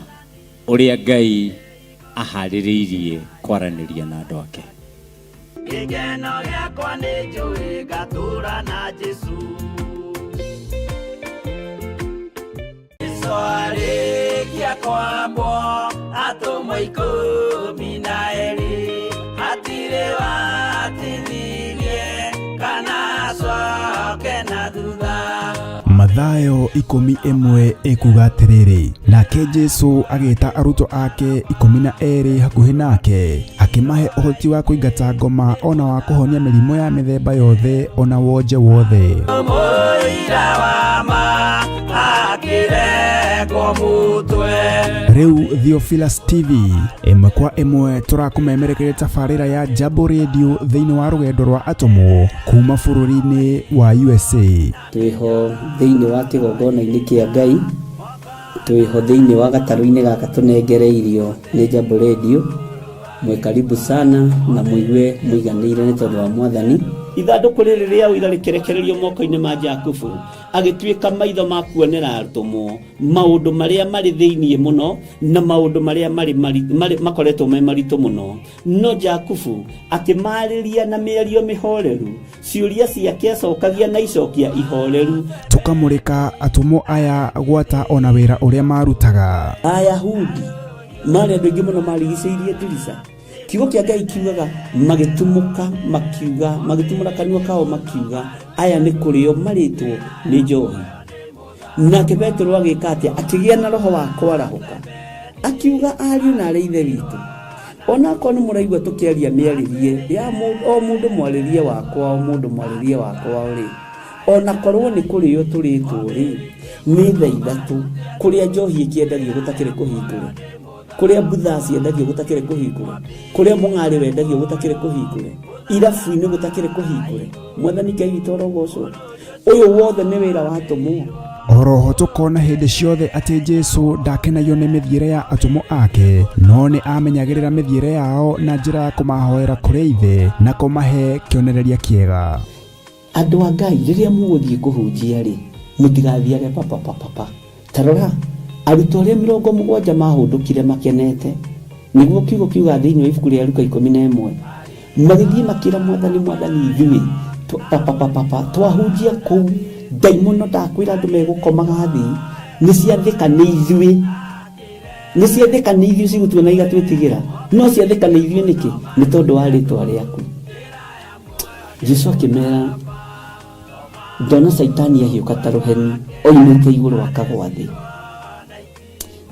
ũrĩa Ngai aharĩrĩirie kwaranĩria na andũ ake. Gĩkeno gĩakwa nĩ njũĩ ngatũra na Jesũ. Jesũ arĩkia kwambwo, atũmwo 12, hatirĩ watithirie kana acoke na thutha. Mathayo 11 ĩkuga atĩrĩrĩ, nake Jesũ agĩta arutwo ake 12 hakuhĩ nake, akĩmahe ũhoti wa kũingata ngoma ona wa kũhonia mĩrimũ ya mĩthemba yothe ona wonje wothe. Mũira wa ma akĩrekwo mũtwe. Rĩu Theophilus TV ĩmwe kwa ĩmwe tũrakũmemerekeria tabarĩra ya Jambo Radio thĩinĩ wa rũgendo rwa atũmwo kuma bũrũri-inĩ wa USA. Twĩho thĩinĩ wa kĩgongona-inĩ kĩa Ngai, twĩho thĩinĩ wa gatarũ-inĩ gaka tũnengereirio nĩ Jambo Radio. Mwĩ karibu sana na mũigue mũiganĩire nĩ tondũ wa Mwathani. Ithandũkũ rĩrĩ rĩa ũira rĩkĩrekererio moko-inĩ ma Jakubu, agĩtuĩka maitho ma kuonera atũmwo maũndũ marĩa marĩ thĩinĩ mũno na maũndũ marĩa marĩ makoretwo me maritũ mũno. No Jakubu akĩmarĩria na mĩario mĩhoreru, ciũria ciake acokagia na icokia ihoreru. Tũkamũrĩka atũmwo aya gwata ona wĩra ũrĩa marutaga. Ayahudi marĩ andũ aingĩ mũno marigicĩirie ndirica. Kiugo kĩa Ngai kiugaga magĩtumũka makiuga, magĩtumũra kanua kao makiuga, aya nĩ kũrĩo marĩtwo nĩ njohi. Nake Petero agĩka atĩa? Akĩgĩa na roho wa kwarahũka, akiuga ariũ na arĩ ithe witũ, onakorwo nĩ mũraigua tũkĩaria mĩarĩrie ya o mũndũ mwarĩrie wakwa, o mũndũ mwarĩrie wakwa rĩ, onakorwo nĩ kũrĩo tũrĩtwo rĩ, nĩ thaa 3 kũrĩa njohi ĩkĩendagio gũtakĩrĩ kũhingũre, kũrĩa mbutha ciendagio gũtakĩrĩ kũhingũre, kũrĩa mũng'arĩ wendagio gũtakĩrĩ kũhingũre, irabu-inĩ gũtakĩrĩ kũhingũre. Mwathani Ngai witũ arogocwo. Ũyũ wothe nĩ wĩra wa atũmwo. Oroho tũkona hĩndĩ ciothe atĩ Jesũ ndakenagio nĩ mĩthiĩre ya atũmwo ake, no nĩ amenyagĩrĩra mĩthiĩre yao na njĩra ya kũmahoera kũrĩ Ithe na kũmahe kĩonereria kĩega. Andũ a Ngai, rĩrĩa mũgũthiĩ kũhunjia rĩ, mũtigathiage papa papa papa. Ta rora, arutwo arĩa 70 mahũndũkire makenete, nĩguo kiugo kiuga thĩinĩ wa ibuku rĩa Luka 11, magĩthiĩ makĩra Mwathani, Mwathani, ithuĩ papa papa papa twahunjia kũu, ndaimono ndakwĩra andũ megũkomaga thĩ, nĩ ciathĩka nĩ ithuĩ, nĩ ciathĩka nĩ ithuĩ cigũtuona igatwĩtigĩra, no ciathĩka nĩ ithuĩ nĩkĩ? Nĩ tondũ wa rĩtwa rĩaku. Jesũ akĩmera, ndona Caitani ahiũka ta rũheni oimĩte igũrũ akagwa thĩ.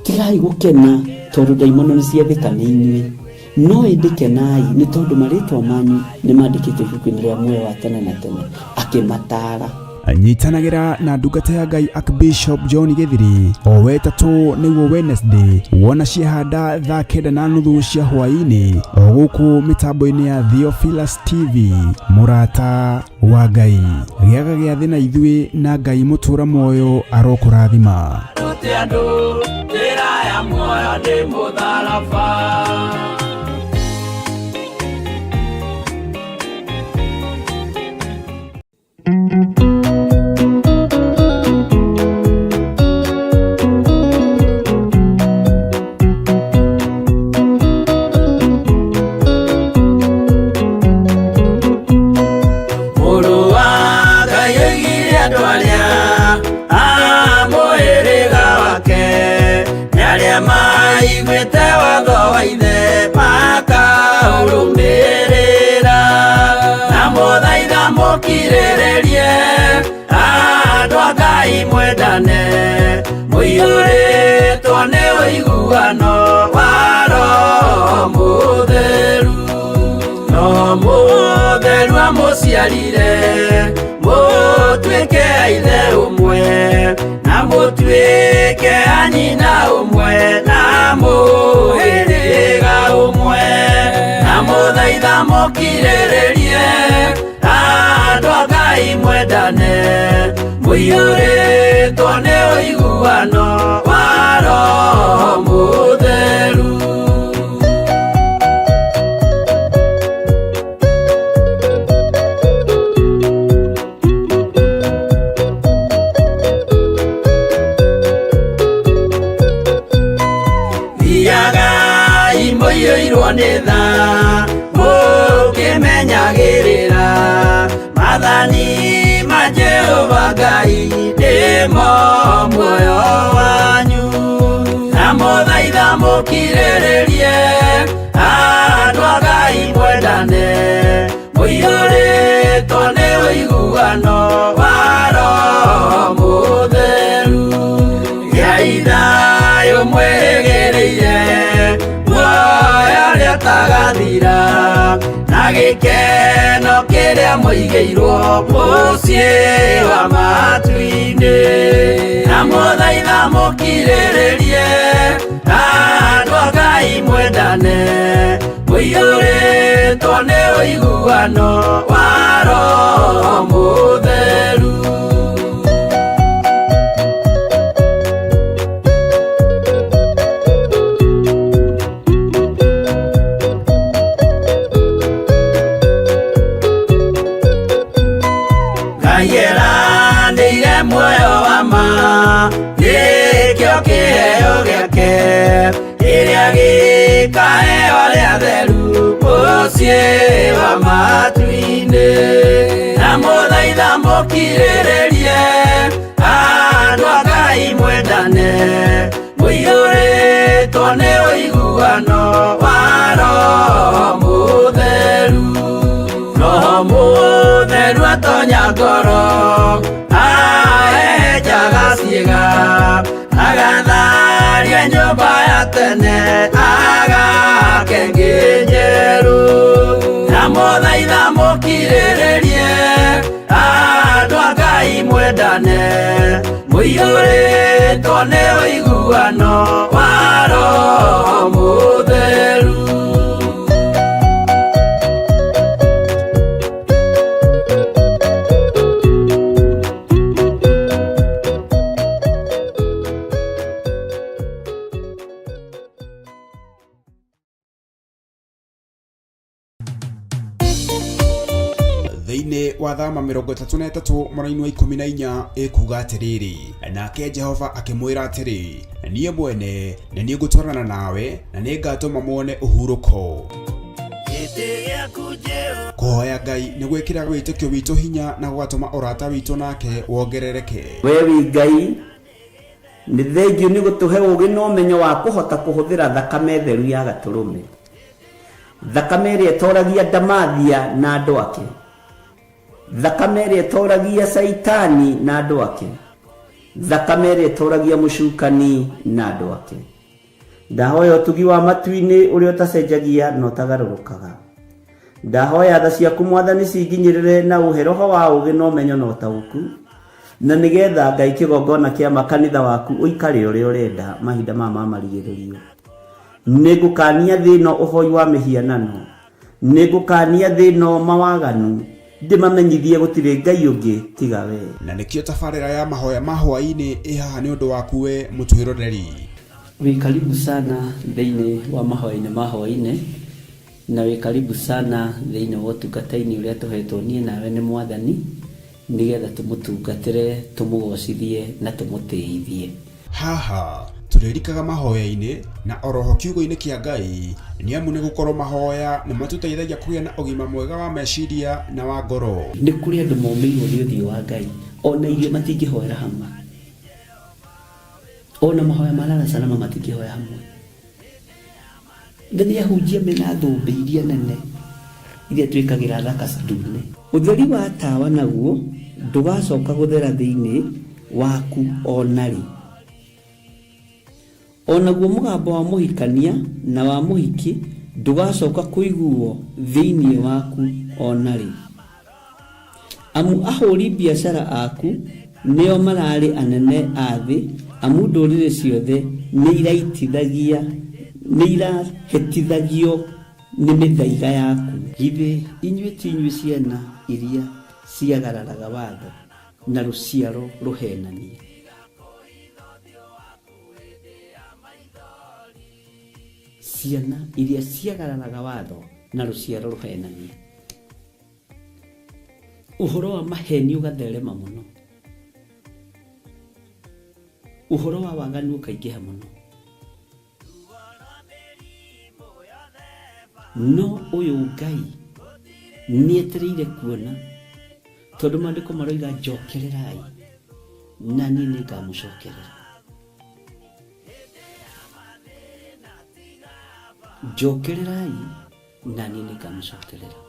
Tigai gũkena tondũ ndaimono nĩ ciathĩka nĩ inyuĩ, no ĩndĩ kenai nĩ tondũ marĩtwa manyu nĩ mandĩkĩtwo ibuku-inĩ rĩa muoyo wa tene na tene. Akĩmataara. Nyitanagĩra na ndungata ya Ngai Archbishop John Gĩthiri o wetatũ nĩguo Wednesday, wona ciahanda thaa 9:30 cia hwaĩ-inĩ, o gũkũ mĩtambo-inĩ ya Theophilus TV. Mũrata wa Ngai, gĩaga gĩathĩ na ithuĩ, na Ngai mũtũra muoyo arokũrathima. Rute andũ njĩra ya muoyo nĩ mũtharaba. Ngai mwendane mũiyũrĩtwo nĩ ũiguano wa Roho Mũtheru. No Mũtheru amũciarire mũtuĩke a ithe ũmwe na mũtuĩke a nyina ũmwe na mũhĩrĩga ũmwe na mũthaitha mũkirĩrĩrie andũ a Ngai mwendane mũiyũrĩtwo nĩ ũiguano wa Roho Mũtheru. Thiagai mũiyũirwo nĩ tha mũkĩmenyagĩrĩra maathani ma Jehova Ngai nĩmo muoyo wanyu. Na mũthaitha mũkirĩrĩrie andũ a Ngai mwendane mũiyũrĩtwo nĩ ũiguano wa Roho Mũtheru. Gĩai thayũ mwĩrĩgĩrĩire muoyo ũrĩa ũtagathira na gĩkeno kĩrĩa mũigĩirwo mũciĩ wa matu-inĩ. Na mũthaitha mũkirĩrĩrie andũ a Ngai mwendane mũiyũrĩtwo nĩ ũiguano wa Roho Mũtheru. Ngai eranĩire muoyo wa ma nĩkĩo kĩheo gĩake kĩrĩa gĩkaheo arĩa atheru mũciĩ wa matu-inĩ. Na mũthaitha mũkirĩrĩrie andũ a Ngai mwendane mũiyũrĩtwo nĩ ũiguano wa Roho Mũtheru. Roho Mũtheru atonya ngoro ahehenjaga ciĩga agatharia nyũmba ya tene agake ĩngĩ njerũ. Na mũthaitha mũkirĩrĩrie andũ a Ngai mwendane mũiyũrĩtwo nĩ ũiguano wa Roho Mũtheru. Thĩinĩ wa thama 33 mũraini wa 14 ĩkuga atĩrĩrĩ, nake Jehova akĩmwĩra atĩrĩ, niĩ mwene nĩ niĩ ngũtwarana nawe na nĩ ngatũma muone ũhurũko. Kũhoya Ngai nĩ gwĩkĩraga wĩtĩkio witũ hinya na gũgatũma ũrata witũ nake wongerereke. We wĩ Ngai, nĩ thengiũ nĩ gũtũhe ũũgĩ na ũmenyo wa kũhota kũhũthĩra thakame theru ya gatũrũme, thakame ĩrĩa ĩtoragia ndamathia na andũ ake, thakame ĩrĩa ĩtoragia Caitani na andũ ake, thakame ĩrĩa ĩtoragia mũcukani na andũ ake. Ndahoya ũtugi wa matu-inĩ ũrĩa ũtacenjagia na ũtagarũrũkaga. Ndahoya tha ciaku Mwathani cinginyĩrĩre na ũhe roho wa ũũgĩ na ũmenyo na ũtaũku, na nĩgetha Ngai kĩgongona kĩa makanitha waku ũikare ũrĩa ũrenda mahinda maya ma marigĩrĩrio. Nĩngũkania thĩ ĩno ũhoi wa mĩhianano, nĩngũkania thĩ ĩno mawaganu, ndĩmamenyithie gũtirĩ Ngai ũngĩ tiga we. Na nĩkĩo tabarĩra ya mahoya ma hwaĩ-inĩ ĩ haha nĩ ũndũ waku we mũtwĩroreri. Wĩ karibu sana thĩinĩ wa mahoya-inĩ ma hwaĩ-inĩ, na wĩ karibu sana thĩinĩ wa ũtungata-inĩ ũrĩa tũhetwo niĩ nawe nĩ Mwathani, nĩgetha tũmũtungatĩre, tũmũgocithie na tũmũtĩithie. Haha tũrĩrikaga mahoya-inĩ na oroho kiugo-inĩ kĩa Ngai, nĩ amu nĩ gũkorwo mahoya nĩ matũteithagia kũgĩa na ũgima mwega wa meciria na wa ngoro. Nĩ kũrĩ andũ momĩirwo nĩ ũthiũ wa Ngai, ona irio matingĩhoera hamwe, ona mahoya ma lala salama matingĩhoya hamwe. Na nĩ ahunjia mena thũmbĩ iria nene iria twĩkagĩra thaka ndune. Ũtheri wa tawa naguo ndũgacoka gũthera thĩinĩ Waku o na rĩ. O naguo mũgambo wa mũhikania na wa mũhiki ndũgacoka kũiguo thĩinĩ waku o na rĩ. Amu ahũri biacara aku nĩo mararĩ anene a thĩ, amu ndũrĩrĩ ciothe nĩiraitithagia nĩirahĩtithagio nĩ mĩthaiga yaku. Githĩ inyuĩ ti inyuĩ ciana iria ciagararaga watho, na rũciaro rũhenania? Ciana iria ciagararaga watho na rũciaro rũhenania. Ũhoro wa maheni ũgatherema mũno, ũhoro wa waganu ũkaingĩha mũno. No ũyũ Ngai nĩetereire kuona, tondũ maandĩko maroiga njokererai na niĩ nĩngamũcokerera. Njokererai na niĩ nĩngamũcokerera.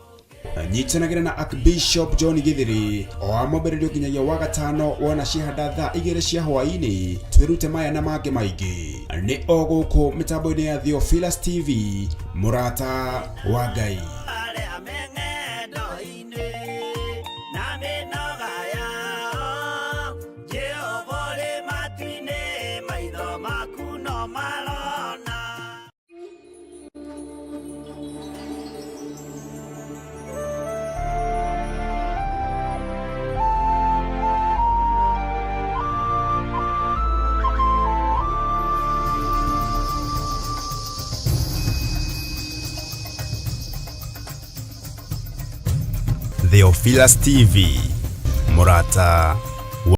Nyitanagĩra na Archbishop John Githiri o wa mwambĩrĩrio nginyagia wa gatano wona ciahanda thaa 2 cia hwaĩ-inĩ, twĩrute maya na mangĩ maingĩ nĩ o gũkũ mĩtambo-inĩ ya Theophilus TV, mũrata wa Ngai. Arĩa me ng'endo-inĩ na mĩnoga yao, Jehova ũrĩ matu-inĩ, maitho maku no marona. Theophilus TV, mũrata